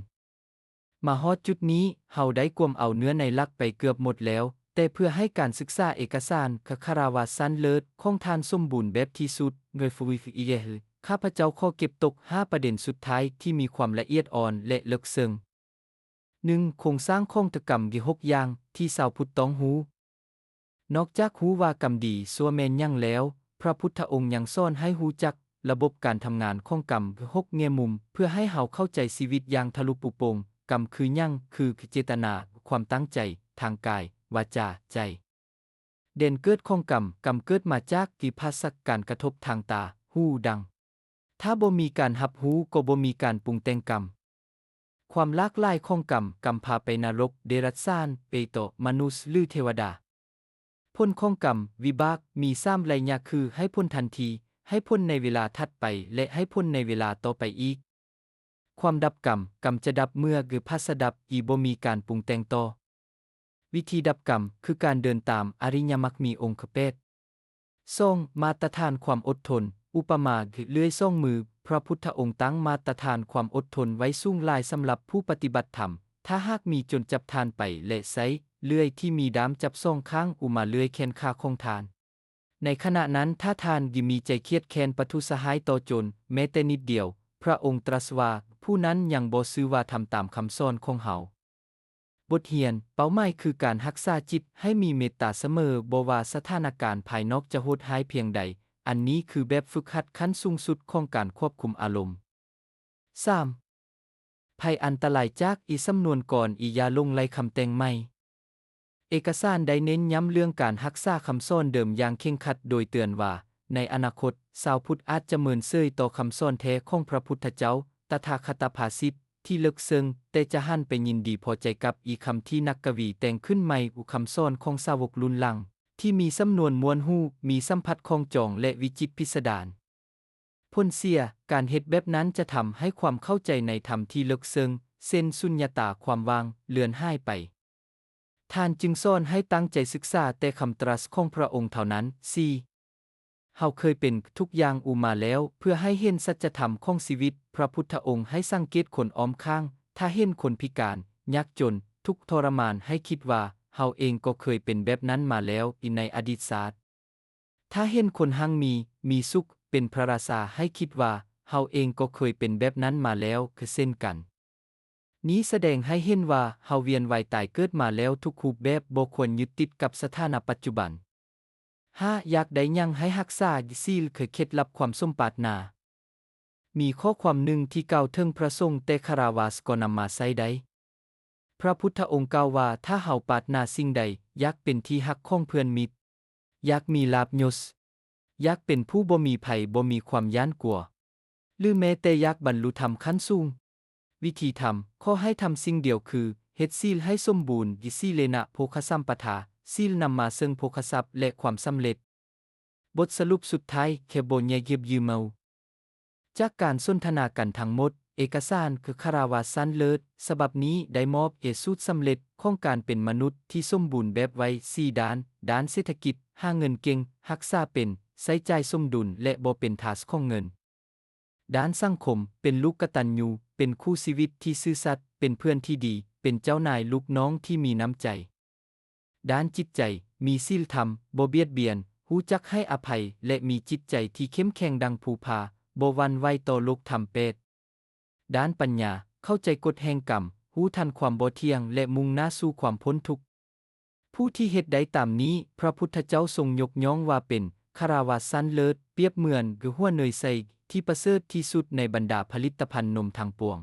ມາຮອດຈຸດນີ້, ເຮົາໄດ້ກວມເອົາເນື້ອໃນຫຼັກໄປເກືອບໝົດແລ້ວ, ແຕ່ເພື່ອໃຫ້ການສຶກສາເອກະສານຄາລາວາສຊັ້ນເລີດຂອງທ່ານສົມບູນແບບທີ່ສຸດ, ໂດຍຟວີເອ ຂ້າພະເຈົ້າຂໍເກັບຕົກຫ້າປະເດັນສຸດທ້າຍທີ່ມີຄວາມລະອຽດອ່ອນ ແລະ ເລິກເຊິ່ງ. ໜຶ່ງ, ໂຄງສ້າງຂອງກຳມີຫົກຢ່າງທີ່ຊາວພຸດຕ້ອງຮູ້. ນອກຈາກຮູ້ວ່າກຳດີຊົ່ວແມ່ນຫຍັງແລ້ວ, ພະພຸດທະອົງຍັງສອນໃຫ້ຮູ້ຈັກລະບົບການທຳງານຂອງກຳ ຄືຫົກແງ່ມຸມ ເພື່ອໃຫ້ເຮົາເຂົ້າໃຈຊີວິດຢ່າງທະລຸປຸໂປ່ງ. ກຳຄືຫຍັງ? ຄືເຈດຕະນາ, ຄວາມຕັ້ງໃຈ, ທາງກາຍ, ວາຈາ, ໃຈ. ແດນເກີດຂອງກຳ. ກຳເກີດມາຈາກທີ່ພາສະການກະທົບທາງຕາ, ຫູ, ດັງ. ຖ້າບໍ່ມີການຮັບຮູ້, ກໍບໍ່ມີການປຸງແຕ່ງກຳ. ຄວາມຫຼາກຫຼາຍຂອງກຳ, ກຳພາໄປນະລົກ, ເດລັດສານ, ເປໂຕ, ມະນຸດ ຫຼື ເທວະດາ. ຜົນຂອງກຳ, ວິບາກ, ມີສາມໄລຍະ ຄື ໃຫ້ຜົນທັນທີ, ໃຫ້ຜົນໃນເວລາຖັດໄປ ແລະ ໃຫ້ຜົນໃນເວລາຕໍ່ໄປອີກ. ຄວາມດັບກຳ. ກຳຈະດັບເມື່ອ ຄືພາສະດັບ ທີ່ບໍ່ມີການປຸງແຕ່ງຕໍ່. ວິທີດັບກຳ ຄືການເດີນຕາມອະລິຍະມັກມີອົງຄະແປດ. ສອງ, ມາດຕະຖານຄວາມອົດທົນ. ອຸປະມາ ຄືເລື່ອຍສອງມື. ພະພຸດທະອົງຕັ້ງມາດຕະຖານຄວາມອົດທົນໄວ້ສູງຫຼາຍສຳລັບຜູ້ປະຕິບັດທຳ. ຖ້າຫາກມີໂຈນຈັບທ່ານໄປ ແລະ ໃຊ້ເລື່ອຍທີ່ມີດ້າມຈັບສອງຂ້າງ ອຸມາເລື່ອຍແຂນຂາຂອງທ່ານ. ໃນຂະນະນັ້ນ ຖ້າທ່ານມີໃຈຄຽດແຄ້ນປະທຸດສະຮ້າຍຕໍ່ໂຈນແມ້ແຕ່ນິດດຽວ, ພະອົງຕລັດວ່າ ຜູ້ນັ້ນຍັງບໍ່ຊື່ວ່າທຳຕາມຄຳສອນຂອງເຮົາ. ບົດຮຽນ, ເປົ້າໝາຍຄືການຮັກສາຈິດໃຫ້ມີເມດຕາສະເໝີ, ບໍ່ວ່າສະຖານະການພາຍນອກຈະໂຫດຮ້າຍພຽງໃດ, ອັນນີ້ຄືແບບຝຶກຫັດຂັ້ນສູງສຸດຂອງການຄວບຄຸມອາລົມ. ສາມ ໄພອັນຕະລາຍຈາກອີສຳນວນກ່ອນ, ອີຢ່າຫຼົງໄຫຼຄຳແຕ່ງໃໝ່. ເອກະສານໄດ້ເນັ້ນຢ້ຳເລື່ອງການຮັກສາຄຳສອນເດີມຢ່າງເຄັ່ງຄັດ, ໂດຍເຕືອນວ່າ ໃນອະນາຄົດ, ຊາວພຸດອາດຈະເມີນເສີຍຕໍ່ຄຳສອນແທ້ຂອງພະພຸດທະເຈົ້າ, ຕະຖາຄະຕະພາສິດ ທີ່ເລິກເຊິ່ງ, ແຕ່ຈະຫັນໄປຍິນດີພໍໃຈກັບອີຄຳທີ່ນັກກະວີແຕ່ງຂຶ້ນໃໝ່, ຄຳສອນຂອງສາວົກລຸ້ນຫຼັງ ທີ່ມີສຳນວນມ່ວນຫູ, ມີສຳຜັດຂອງຈອງ ແລະ ວິຈິດພິດສະດານ. ຜົນເສຍ, ການເຮັດແບບນັ້ນຈະທຳໃຫ້ຄວາມເຂົ້າໃຈໃນທຳທີ່ເລິກເຊິ່ງ, ເຊັ່ນ ສຸນຍະຕາ, ຄວາມວ່າງ, ເລືອນຫາຍໄປ. ທ່ານຈຶ່ງສອນໃຫ້ຕັ້ງໃຈສຶກສາແຕ່ຄຳຕຣັດຂອງພະອົງເທົ່ານັ້ນ. ສີ່ ເຮົາເຄີຍເປັນທຸກຢ່າງອູມາແລ້ວ. ເພື່ອໃຫ້ເຫັນສັດຈະທຳຂອງຊີວິດ, ພະພຸດທະອົງໃຫ້ສັງເກດຄົນອ້ອມຂ້າງ. ຖ້າເຫັນຄົນພິການ, ຍາກຈົນ, ທຸກທໍລະມານ, ໃຫ້ຄິດວ່າ ເຮົາເອງກໍເຄີຍເປັນແບບນັ້ນມາແລ້ວໃນອະດີດຊາດ. ຖ້າເຫັນຄົນຮັ່ງມີ, ມີສຸກ, ເປັນພະລາຊາ, ໃຫ້ຄິດວ່າ ເຮົາເອງກໍເຄີຍເປັນແບບນັ້ນມາແລ້ວເຊັ່ນກັນ. ນີ້ສະແດງໃຫ້ເຫັນວ່າເຮົາວຽນວ່າຍຕາຍເກີດມາແລ້ວທຸກຮູບແບບ, ບໍ່ຄວນຍຶດຕິດກັບສະຖານະປັດຈຸບັນ. ຫ້າ ຢາກໄດ້ຫຍັງໃຫ້ຮັກສາ, ສີ່ ຄືເຄັດລັບຄວາມສົມປາດໜາ. ມີຂໍ້ຄວາມໜຶ່ງທີ່ກ່າວເຖິງພະສົງ, ແຕ່ຄາລາວາສກໍນຳມາໃຊ້ໄດ້. ພະພຸດທະອົງກ່າວວ່າ ຖ້າເຮົາປາດໜາສິ່ງໃດ, ຢາກເປັນທີ່ຮັກຂອງເພື່ອນມິດ, ຢາກມີລາບຍົດ, ຢາກເປັນຜູ້ບໍ່ມີໄພ, ບໍ່ມີຄວາມຢ້ານກົວ, ຫຼື ແມ້ແຕ່ຢາກບັນລຸທຳຂັ້ນສູງ, ວິທີທຳ, ຂໍໃຫ້ທຳສິ່ງດຽວຄື ເຮັດສີລໃຫ້ສົມບູນ, ສິເລນະໂພຄະສຳປະທາ, ສີລນຳມາເຊິ່ງໂພຄະຊັບ ແລະ ຄວາມສຳເລັດ. ບົດສະຫຼຸບສຸດທ້າຍ, ແຄ່ບໍ່ແຍກເຢັບຢືມເອົາ. ຈາກການສົນທະນາກັນທັງໝົດ, ເອກະສານຄືຄາລາວາສຊັ້ນເລີດສະບັບນີ້ໄດ້ມອບເອສູດສຳເລັດຂອງການເປັນມະນຸດທີ່ສົມບູນແບບໄວ້ສີ່ດ້ານ, ດ້ານເສດຖະກິດ, ຫາເງິນເກັ່ງ, ຮັກສາເປັນ, ໃຊ້ຈ່າຍສົມດຸນ ແລະ ບໍ່ເປັນທາດຂອງເງິນ. ດ້ານສັງຄົມ, ເປັນລູກກະຕັນຍູ, ເປັນຄູ່ຊີວິດທີ່ຊື່ສັດ, ເປັນເພື່ອນທີ່ດີ, ເປັນເຈົ້ານາຍລູກນ້ອງທີ່ມີນ້ຳໃຈ. ດ້ານຈິດໃຈ, ມີສີລທຳ, ບໍ່ບຽດບຽນ, ຮູ້ຈັກໃຫ້ອະໄພ ແລະ ມີຈິດໃຈທີ່ເຂັ້ມແຂງດັ່ງພູຜາ, ບໍ່ຫວັ່ນໄຫວຕໍ່ໂລກທຳແປດ. ດ້ານປັນຍາ, ເຂົ້າໃຈກົດແຫ່ງກຳ, ຮູ້ທັນຄວາມບໍ່ທ່ຽງ ແລະ ມຸ່ງໜ້າສູ່ຄວາມພົ້ນທຸກ. ຜູ້ທີ່ເຮັດໄດ້ຕາມນີ້, ພະພຸດທະເຈົ້າຊົງຍົກຍ້ອງວ່າເປັນຄາລາວາສຊັ້ນເລີດ, ປຽບເໝືອນຄືຫົວເນີຍໃສທີ່ປະເສີດທີ່ສຸດໃນບັນດາຜະລິດຕະພັນນົມທັງປວງ.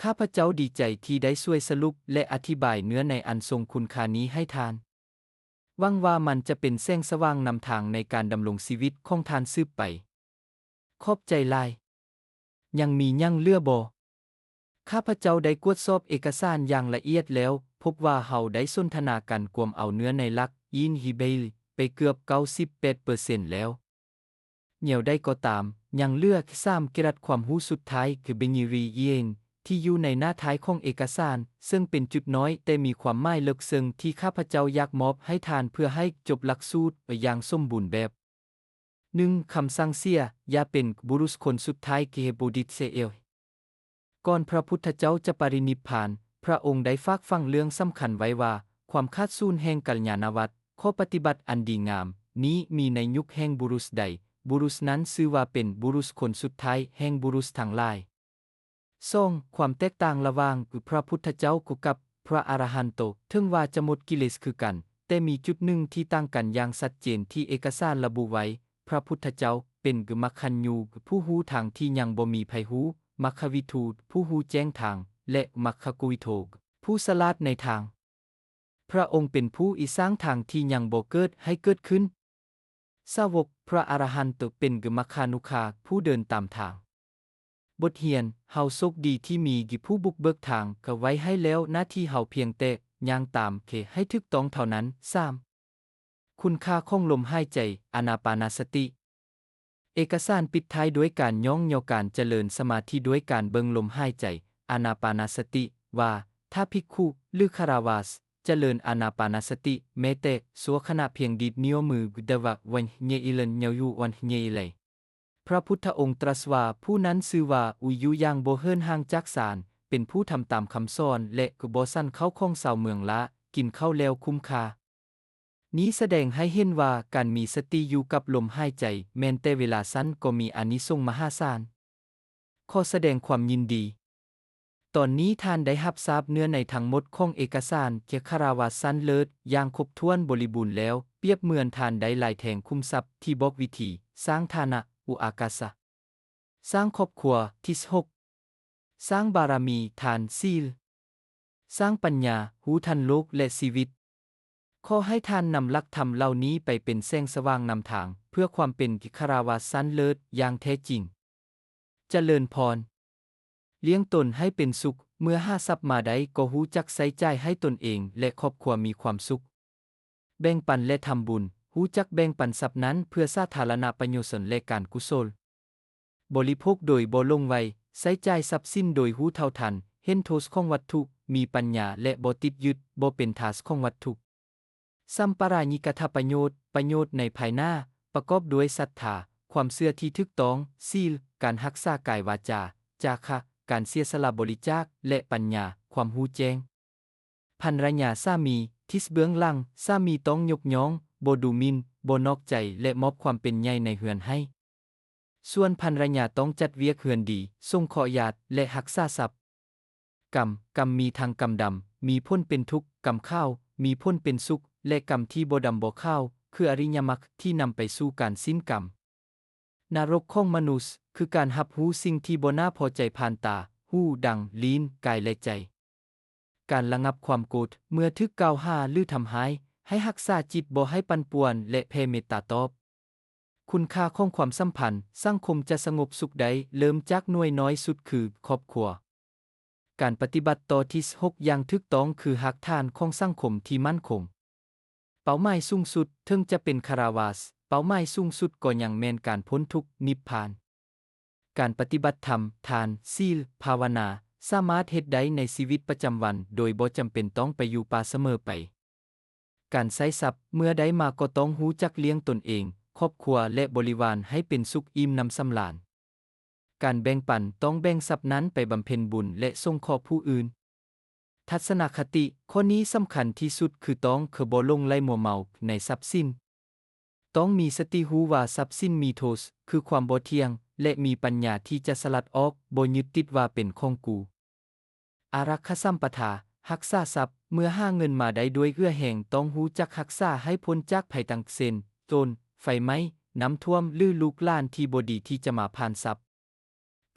ຂ້າພະເຈົ້າດີໃຈທີ່ໄດ້ຊ່ວຍສະຫຼຸບ ແລະ ອະທິບາຍເນື້ອໃນອັນຊົງຄຸນຄ່ານີ້ໃຫ້ທ່ານ. ຫວັງວ່າມັນຈະເປັນແສງສະຫວ່າງນຳທາງໃນການດຳລົງຊີວິດຂອງທ່ານສືບໄປ. ຂອບໃຈຫຼາຍ. ຍັງມີຫຍັງເຫຼືອບໍ່? ຂ້າພະເຈົ້າໄດ້ກວດສອບເອກະສານຢ່າງລະອຽດແລ້ວ, ພົບວ່າເຮົາໄດ້ສົນທະນາກັນກວມເອົາເນື້ອໃນຫຼັກ Yin Hebei ໄປເກືອບເກົ້າສິບແປດເປີເຊັນແລ້ວ. ແນວໃດກໍຕາມ, ຍັງເຫຼືອສາມເກລັດຄວາມຮູ້ສຸດທ້າຍ ຄື Binary Yin ທີ່ຢູ່ໃນໜ້າທ້າຍຂອງເອກະສານ, ເຊິ່ງເປັນຈຸດນ້ອຍແຕ່ມີຄວາມໝາຍເລິກເຊິ່ງທີ່ຂ້າພະເຈົ້າຢາກມອບໃຫ້ທ່ານເພື່ອໃຫ້ຈົບຫຼັກສູດໄປຢ່າງສົມບູນແບບ. ໜຶ່ງ ຄຳສັ່ງເສຍ, ຢ່າເປັນບຸລຸສຄົນສຸດທ້າຍ Kehebodit Se'el. ກ່ອນພະພຸດທະເຈົ້າຈະປະລິນິບພານ, ພະອົງໄດ້ຝາກຝັງເລື່ອງສຳຄັນໄວ້ວ່າ ຄວາມຂາດສູນແຫ່ງກັນຍານະວັດ, ຂໍ້ປະຕິບັດອັນດີງາມນີ້ມີໃນຍຸກແຫ່ງບຸລຸສໃດ, ບຸລຸສນັ້ນຊື່ວ່າເປັນບຸລຸສຄົນສຸດທ້າຍແຫ່ງບຸລຸສທັງຫຼາຍ. ສອງ ຄວາມແຕກຕ່າງລະຫວ່າງພະພຸດທະເຈົ້າກັບພະອະລະຫັນໂຕ, ເຖິງວ່າຈະໝົດກິເລດຄືກັນ, ແຕ່ມີຈຸດໜຶ່ງທີ່ຕ່າງກັນຢ່າງຊັດເຈນທີ່ເອກະສານລະບຸໄວ້, ພະພຸດທະເຈົ້າເປັນຄືມັກຄະຍູ, ຜູ້ຮູ້ທາງທີ່ຍັງບໍ່ມີໃຜຮູ້, ມັກຄະວິທູ, ຜູ້ຮູ້ແຈ້ງທາງ, ແລະ ມັກຄະກຸວິໂທ, ຜູ້ສະຫຼາດໃນທາງ. ພະອົງເປັນຜູ້ອີກສ້າງທາງທີ່ຍັງບໍ່ເກີດໃຫ້ເກີດຂຶ້ນ. ສາວົກພະອະລະຫັນໂຕເປັນຄືມັກຄານຸຄາກ ຜູ້ເດີນຕາມທາງ. ບົດຮຽນ, ເຮົາໂຊກດີທີ່ມີກິຜູ້ບຸກເບີກທາງກະໄວ້ໃຫ້ແລ້ວ, ໜ້າທີ່ເຮົາພຽງແຕ່ຍ່າງຕາມເຄໃຫ້ຖືກຕ້ອງເທົ່ານັ້ນ. ສາມ ຄຸນຄ່າຂອງລົມຫາຍໃຈ, ອານາປານາສະຕິ. ເອກະສານປິດທ້າຍດ້ວຍການຍ້ອງຍໍການຈະເລີນສະມາທິດ້ວຍການເບິ່ງລົມຫາຍໃຈ, ອານາປານາສະຕິ, ວ່າ ຖ້າພິກຂຸ ຫຼື ຄາລາວາສ ຈະເລີນອານາປານາສະຕິແມ້ແຕ່ຊົ່ວຂະນະພຽງດີດນິ້ວມື, ແຕ່ວ່າວັນເຍອີເລີນເຍົາຢູ່ວັນເຍອີເລ. ພະພຸດທະອົງຕຣັດວ່າ ຜູ້ນັ້ນຊື່ວ່າ ອຸຍຢູ່ຢ່າງບໍ່ເຫີນຫ່າງຈາກສານ, ເປັນຜູ້ທຳຕາມຄຳສອນ ແລະ ກໍບໍ່ສັນເຂົ້າຂອງຊາວເມືອງລະ, ກິນເຂົ້າແລ້ວຄຸ້ມຄ່າ. ນີ້ສະແດງໃຫ້ເຫັນວ່າການມີສະຕິຢູ່ກັບລົມຫາຍໃຈ ແມ່ນແຕ່ເວລາສັ້ນກໍມີອານິສົງມະຫາສານ. ຂໍສະແດງຄວາມຍິນດີ. ຕອນນີ້ທ່ານໄດ້ຮັບຊາບເນື້ອໃນທັງໝົດຂອງເອກະສານເຄຍຄາຣາວາສຊັ້ນເລີດຢ່າງຄົບຖ້ວນບໍລິບູນແລ້ວ, ປຽບເໝືອນທ່ານໄດ້ລາຍແທງຂຸມຊັບທີ່ບອກວິທີສ້າງຖານະ, ອຸອາກາສະ, ສ້າງຄອບຄົວ, ທິສຫົກ, ສ້າງບາລະມີ, ທານ, ສີລ, ສ້າງປັນຍາ, ຮູ້ທັນໂລກ ແລະ ຊີວິດ. ຂໍໃຫ້ທ່ານນຳຫຼັກທຳເຫຼົ່ານີ້ໄປເປັນແສງສະຫວ່າງນຳທາງ ເພື່ອຄວາມເປັນເຄຍຄາຣາວາສຊັ້ນເລີດຢ່າງແທ້ຈິງ. ຈະເລີນພອນ. ລ້ຽງຕົນໃຫ້ເປັນສຸກ. ເມື່ອຫາຊັບມາໄດ້ ກໍຮູ້ຈັກໃຊ້ຈ່າຍໃຫ້ຕົນເອງ ແລະ ຄອບຄົວມີຄວາມສຸກ. ແບ່ງປັນ ແລະ ທຳບຸນ. ຮູ້ຈັກແບ່ງປັນຊັບນັ້ນເພື່ອສາທາລະນະປະໂຫຍດ ແລະ ການກຸສົນ. ບໍລິໂພກໂດຍບໍ່ຫຼົງໄຫຼ, ໃຊ້ຈ່າຍຊັບສິນໂດຍຮູ້ເທົ່າທັນ, ເຫັນໂທດຂອງວັດຖຸ, ມີປັນຍາ ແລະ ບໍ່ຕິດຍຶດ, ບໍ່ເປັນທາດຂອງວັດຖຸ. ສຳປະລາຍິກະທະປະໂຫຍດ. ປະໂຫຍດໃນພາຍໜ້າ ປະກອບດ້ວຍສັດທາ, ຄວາມເຊື່ອທີ່ຖືກຕ້ອງ, ສີລ, ການຮັກສາກາຍວາຈາ, ຈາຄະ, ການເສຍສະຫຼະບໍລິຈາກ ແລະ ປັນຍາ, ຄວາມຮູ້ແຈ້ງ. ພັນລະຍາ, ສາມີ, ທິສເບື້ອງຫຼັງ. ສາມີຕ້ອງຍົກຍ້ອງ, ບໍ່ດູໝິ່ນ, ບໍ່ນອກໃຈ ແລະ ມອບຄວາມເປັນໃຫຍ່ໃນເຮືອນໃຫ້. ສ່ວນພັນລະຍາຕ້ອງຈັດວຽກເຮືອນດີ, ສົງເຄາະຍາດ ແລະ ຮັກສາຊັບ. ກຳ. ກຳມີທັງກຳດຳ, ມີຜົນເປັນທຸກ, ກຳຂາວ, ມີຜົນເປັນສຸກ ແລະ ກຳທີ່ບໍ່ດຳບໍ່ຂາວ, ຄືອະລິຍະມັກທີ່ນຳໄປສູ່ການສິ້ນກຳ. ນະລົກຂອງມະນຸດ ຄືການຮັບຮູ້ສິ່ງທີ່ບໍ່ໜ້າພໍໃຈຜ່ານຕາ, ຫູ, ດັງ, ລີ້ນ, ກາຍ ແລະ ໃຈ. ການລະງັບຄວາມໂກດ. ເມື່ອຖືກກ່າວຫາ ຫຼື ທຳຮ້າຍ, ໃຫ້ຮັກສາຈິດບໍ່ໃຫ້ປັ່ນປ່ວນ ແລະ ແຜ່ເມດຕາຕອບ. ຄຸນຄ່າຂອງຄວາມສຳພັນສັງຄົມຈະສະຫງົບສຸກໄດ້ ເລີ່ມຈາກໜ່ວຍນ້ອຍສຸດຄືຄອບຄົວ. ການປະຕິບັດຕໍ່ທິສຫົກຢ່າງຖືກຕ້ອງຄືຮາກຖານຂອງສັງຄົມທີ່ໝັ້ນຄົງ. ເປົ້າໝາຍສູງສຸດ, ເຖິງຈະເປັນຄາຣາວາສ, ເປົ້າໝາຍສູງສຸດກໍຍັງແມ່ນການພົ້ນທຸກ, ນິບພານ. ການປະຕິບັດທຳ, ທານ, ສີລ, ພາວະນາ ສາມາດເຮັດໄດ້ໃນຊີວິດປະຈຳວັນໂດຍບໍ່ຈຳເປັນຕ້ອງໄປຢູ່ປ່າສະເໝີໄປ. ການໃຊ້ຊັບເມື່ອໄດ້ມາກໍຕ້ອງຮູ້ຈັກລ້ຽງຕົນເອງ, ຄອບຄົວ ແລະ ບໍລິວານໃຫ້ເປັນສຸກອີ່ມໜຳສຳລານ. ການແບ່ງປັນ, ຕ້ອງແບ່ງຊັບນັ້ນໄປບຳເພັນບຸນ ແລະ ສົງເຄາະຜູ້ອື່ນ. ທັດສະນະຄະຕິ, ຂໍ້ນີ້ສຳຄັນທີ່ສຸດ ຄືຕ້ອງບໍ່ຫຼົງໄຫຼມົວເມົາໃນຊັບສິນ. ຕ້ອງມີສະຕິຮູ້ວ່າຊັບສິນມີໂທດ ຄືຄວາມບໍ່ທ່ຽງ ແລະ ມີປັນຍາທີ່ຈະສະລັດອອກ, ບໍ່ຍຶດຕິດວ່າເປັນຂອງກູ. ອາລັກຂະສຳປະທາ, ຮັກສາຊັບ. ເມື່ອຫາເງິນມາໄດ້ດ້ວຍເຫື່ອແຮງ, ຕ້ອງຮູ້ຈັກຮັກສາໃຫ້ພົ້ນຈາກໄພຕ່າງໆ ເຊັ່ນ ໂຈນ, ໄຟໄໝ້, ນ້ຳຖ້ວມ ຫຼື ລູກຫຼານທີ່ບໍ່ດີທີ່ຈະມາຜ່ານຊັບ.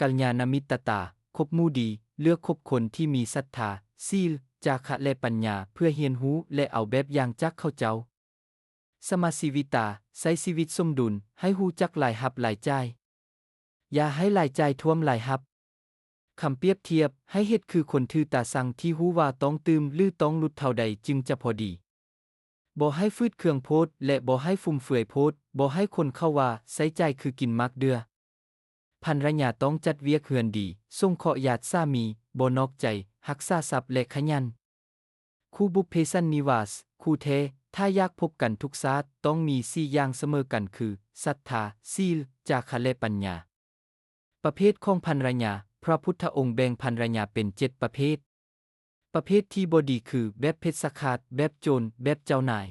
ກັນຍານະມິດຕະຕາ, ຄົບໝູ່ດີ, ເລືອກຄົບຄົນທີ່ມີສັດທາ, ສີລ, ຈາຄະ ແລະ ປັນຍາ ເພື່ອຮຽນຮູ້ ແລະ ເອົາແບບຢ່າງຈາກເຂົາເຈົ້າ. ສະມາຊີວິຕາ, ໃຊ້ຊີວິດສົມດຸນ, ໃຫ້ຮູ້ຈັກລາຍຮັບລາຍຈ່າຍ. ຢ່າໃຫ້ລາຍຈ່າຍຖ້ວມລາຍຮັບ. ຄຳປຽບທຽບ, ໃຫ້ເຮັດຄືຄົນຖືຕາຊັ່ງທີ່ຮູ້ວ່າຕ້ອງຕື່ມ ຫຼື ຕ້ອງຫຼຸດເທົ່າໃດຈຶ່ງຈະພໍດີ. ບໍ່ໃຫ້ຝືດເຄືອງໂພດ ແລະ ບໍ່ໃຫ້ຟຸມເຟືອຍໂພດ, ບໍ່ໃຫ້ຄົນເຂົາວ່າໃຊ້ຈ່າຍຄືກິນໝາກເດື່ອ. ພັນລະຍາຕ້ອງຈັດວຽກເຮືອນດີ, ສົງເຄາະຍາດສາມີ, ບໍ່ນອກໃຈ, ຮັກສາຊັບ ແລະ ຂະຫຍັນ. ຄູ່ບຸບເພສັນນິວາສ, ຄູ່ແທ້, ຖ້າຢາກພົບກັນທຸກຊາດ, ຕ້ອງມີສີ່ຢ່າງສະເໝີກັນຄື ສັດທາ, ສີລ, ຈາຄະ ແລະ ປັນຍາ. ປະເພດຂອງພັນລະຍາ, ພະພຸດທະອົງແບ່ງພັນລະຍາເປັນເຈັດປະເພດ. ປະເພດທີ່ບໍ່ດີຄື ແບບເພັດສະຄາດ, ແບບໂຈນ, ແບບເຈົ້ານາຍ.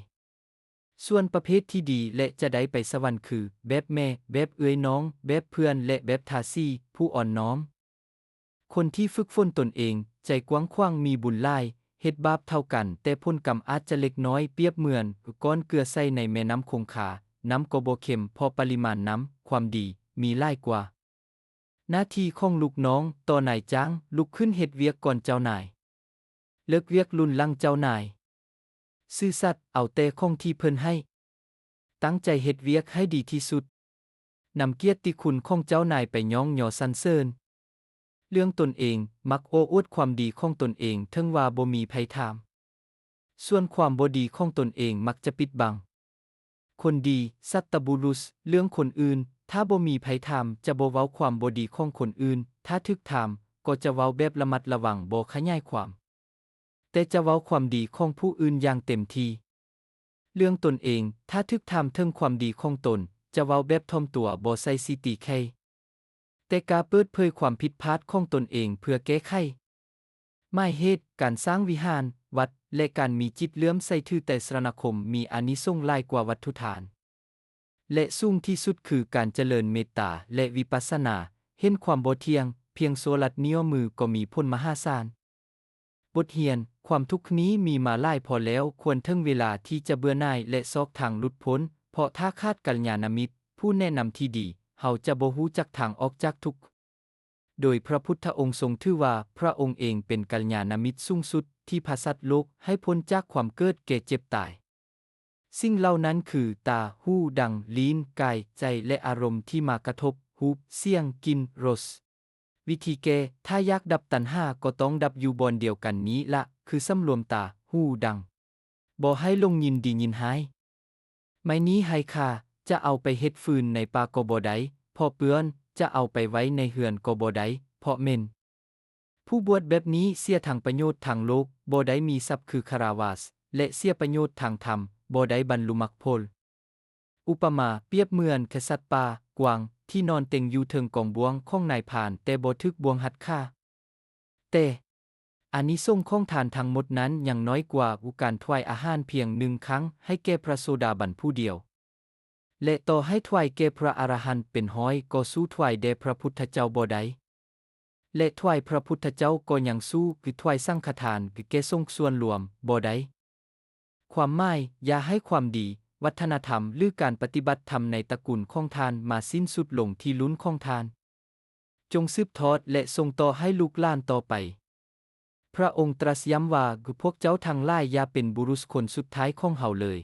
ສ່ວນປະເພດທີ່ດີ ແລະ ຈະໄດ້ໄປສະຫວັນຄື ແບບແມ່, ແບບເອື້ອຍນ້ອງ, ແບບເພື່ອນ ແລະ ແບບທາສີ, ຜູ້ອ່ອນນ້ອມ. ຄົນທີ່ຝຶກຝົນຕົນເອງ, ໃຈກວ້າງຂວາງ, ມີບຸນຫຼາຍ, ເຮັດບາບເທົ່າກັນ, ແຕ່ຜົນກຳອາດຈະເລັກນ້ອຍ, ປຽບເໝືອນກ້ອນເກືອໃສ່ໃນແມ່ນ້ຳຄົງຄາ, ນ້ຳກໍບໍ່ເຄັມ ເພາະປະລິມານນ້ຳ, ຄວາມດີ, ມີຫຼາຍກວ່າ. ໜ້າທີ່ຂອງລູກນ້ອງ, ຕໍ່ນາຍຈ້າງ, ລຸກຂຶ້ນເຮັດວຽກກ່ອນເຈົ້ານາຍ. ເລີກວຽກລຸນຫຼັງເຈົ້ານາຍ. ຊື່ສັດ, ເອົາແຕ່ຂອງທີ່ເພິ່ນໃຫ້. ຕັ້ງໃຈເຮັດວຽກໃຫ້ດີທີ່ສຸດ. ນຳກຽດຕິຄຸນຂອງເຈົ້ານາຍໄປຍ້ອງຍໍສັນເສີນ. ເລື່ອງຕົນເອງ, ມັກໂອ້ອວດຄວາມດີຂອງຕົນເອງເຖິງວ່າບໍ່ມີໃຜຖາມ. ສ່ວນຄວາມບໍ່ດີຂອງຕົນເອງມັກຈະປິດບັງ. ຄົນດີ, ສັດຕະບຸລຸດ, ເລື່ອງຄົນອື່ນ, ຖ້າບໍ່ມີໃຜຖາມ, ຈະບໍ່ເວົ້າຄວາມບໍ່ດີຂອງຄົນອື່ນ, ຖ້າຖືກຖາມ, ກໍຈະເວົ້າແບບລະມັດລະວັງ, ບໍ່ຂະຫຍາຍຄວາມ. ແຕ່ຈະເວົ້າຄວາມດີຂອງຜູ້ອື່ນຢ່າງເຕັມທີ່. ເລື່ອງຕົນເອງ, ຖ້າຖືກຖາມເຖິງຄວາມດີຂອງຕົນ, ຈະເວົ້າແບບຖ່ອມຕົວ, ບໍ່ໃສ່ສີຕີໄຂ່. ແຕ່ກ້າເປີດເຜີຍຄວາມຜິດພາດຂອງຕົນເອງເພື່ອແກ້ໄຂ. ໝາຍເຫດ, ການສ້າງວິຫານ, ວັດ ແລະ ການມີຈິດເຫຼື້ອມໃສຖືແຕ່ສະລະນະຄົມ ມີອານິສົງຫຼາຍກວ່າວັດຖຸທານ. ແລະ ສູງທີ່ສຸດຄືການຈະເລີນເມດຕາ ແລະ ວິປັດສະນາ, ເຫັນຄວາມບໍ່ທ່ຽງ, ເພ ພຽງໂສ້ລັດນິ້ວມືກໍມີຜົນມະຫາສານ. ບົດຮຽນ, ຄວາມທຸກນີ້ມີມາຫຼາຍພໍແລ້ວ, ຄວນເຖິງເວລາທີ່ຈະເບື່ອໜ່າຍ ແລະ ຊອກທາງຫຼຸດພົ້ນ, ເພາະຖ້າຂາດກັນຍານະມິດ, ຜູ້ແນະນຳທີ່ດີ, ເຮົາຈະບໍ່ຮູ້ຈັກທາງອອກຈາກທຸກ. ໂດຍພະພຸດທະອົງຊົງຖືວ່າພະອົງເອງເປັນກັນຍານະມິດສູງສຸດທີ່ພະສັດໂລກໃຫ້ພົ້ນຈາກຄວາມເກີດແກ່ເຈັບຕາຍ. ສິ່ງເຫຼົ່ານັ້ນຄື ຕາ, ຫູ, ດັງ, ລີ້ນ, ກາຍ, ໃຈ ແລະ ອາລົມທີ່ມາກະທົບ, ຮູບ, ສຽງ, ກິ່ນ, ລົດ. ວິທີແກ້, ຖ້າຢາກດັບຕັນຫາກໍຕ້ອງດັບຢູ່ບ່ອນດຽວກັນນີ້ລະ, ຄືສຳລວມຕາ, ຫູ, ດັງ. ບໍ່ໃຫ້ຫຼົງຍິນດີຍິນຮ້າຍ. ໄມ້ນີ້ໃຫ້ຂ້າ, ຈະເອົາໄປເຮັດຟືນໃນປ່າກໍບໍ່ໄດ້, ເພາະເປື້ອນ, ຈະເອົາໄປໄວ້ໃນເຮືອນກໍບໍ່ໄດ້, ເພາະເໝັນ. ຜູ້ບວດແບບນີ້ເສຍທັງປະໂຫຍດທັງໂລກ, ບໍ່ໄດ້ມີຊັບຄືຄາລາວາສ, ແລະ ເສຍປະໂຫຍດທາງທຳ, ບໍ່ໄດ້ບັນລຸມັກຜົນ. ອຸປະມາ, ປຽບເໝືອນແຄ່ສັດປ່າ, ກວາງ, ທີ່ນອນເຕັງຢູ່ເທິງກອງບ່ວງຂອງນາຍພານ, ແຕ່ບໍ່ຖືກບ່ວງຮັດຂາ. ແຕ່ອານິສົງຂອງທານທັງໝົດນັ້ນຍັງນ້ອຍກວ່າການຖວາຍອາຫານພຽງໜຶ່ງຄັ້ງໃຫ້ແກ່ພະໂສດາບັນຜູ້ດຽວ. ແລະ ຕໍ່ໃຫ້ຖວາຍແກ່ພະອະລະຫັນເປັນຮ້ອຍກໍສູ້ຖວາຍແດ່ພະພຸດທະເຈົ້າບໍ່ໄດ້. ແລະ ຖວາຍພະພຸດທະເຈົ້າກໍຍັງສູ້ ຄືຖວາຍສັງຄະທານ ຄືແກ່ສົງສ່ວນລວມ ບໍ່ໄດ້. ຄວາມໝາຍ, ຢ່າໃຫ້ຄວາມດີ, ວັດທະນະທຳ ຫຼື ການປະຕິບັດທຳໃນຕະກຸນຂອງທ່ານມາສິ້ນສຸດລົງທີ່ລຸ້ນຂອງທ່ານ. ຈົ່ງສືບທອດ ແລະ ສົ່ງຕໍ່ໃຫ້ລູກຫຼານຕໍ່ໄປ. ພະອົງຕລັດຢ້ຳວ່າ, ພວກເຈົ້າທັງຫຼາຍຢ່າເປັນບຸລຸດຄົນສຸດທ້າຍຂອງເຮົາເລີຍ.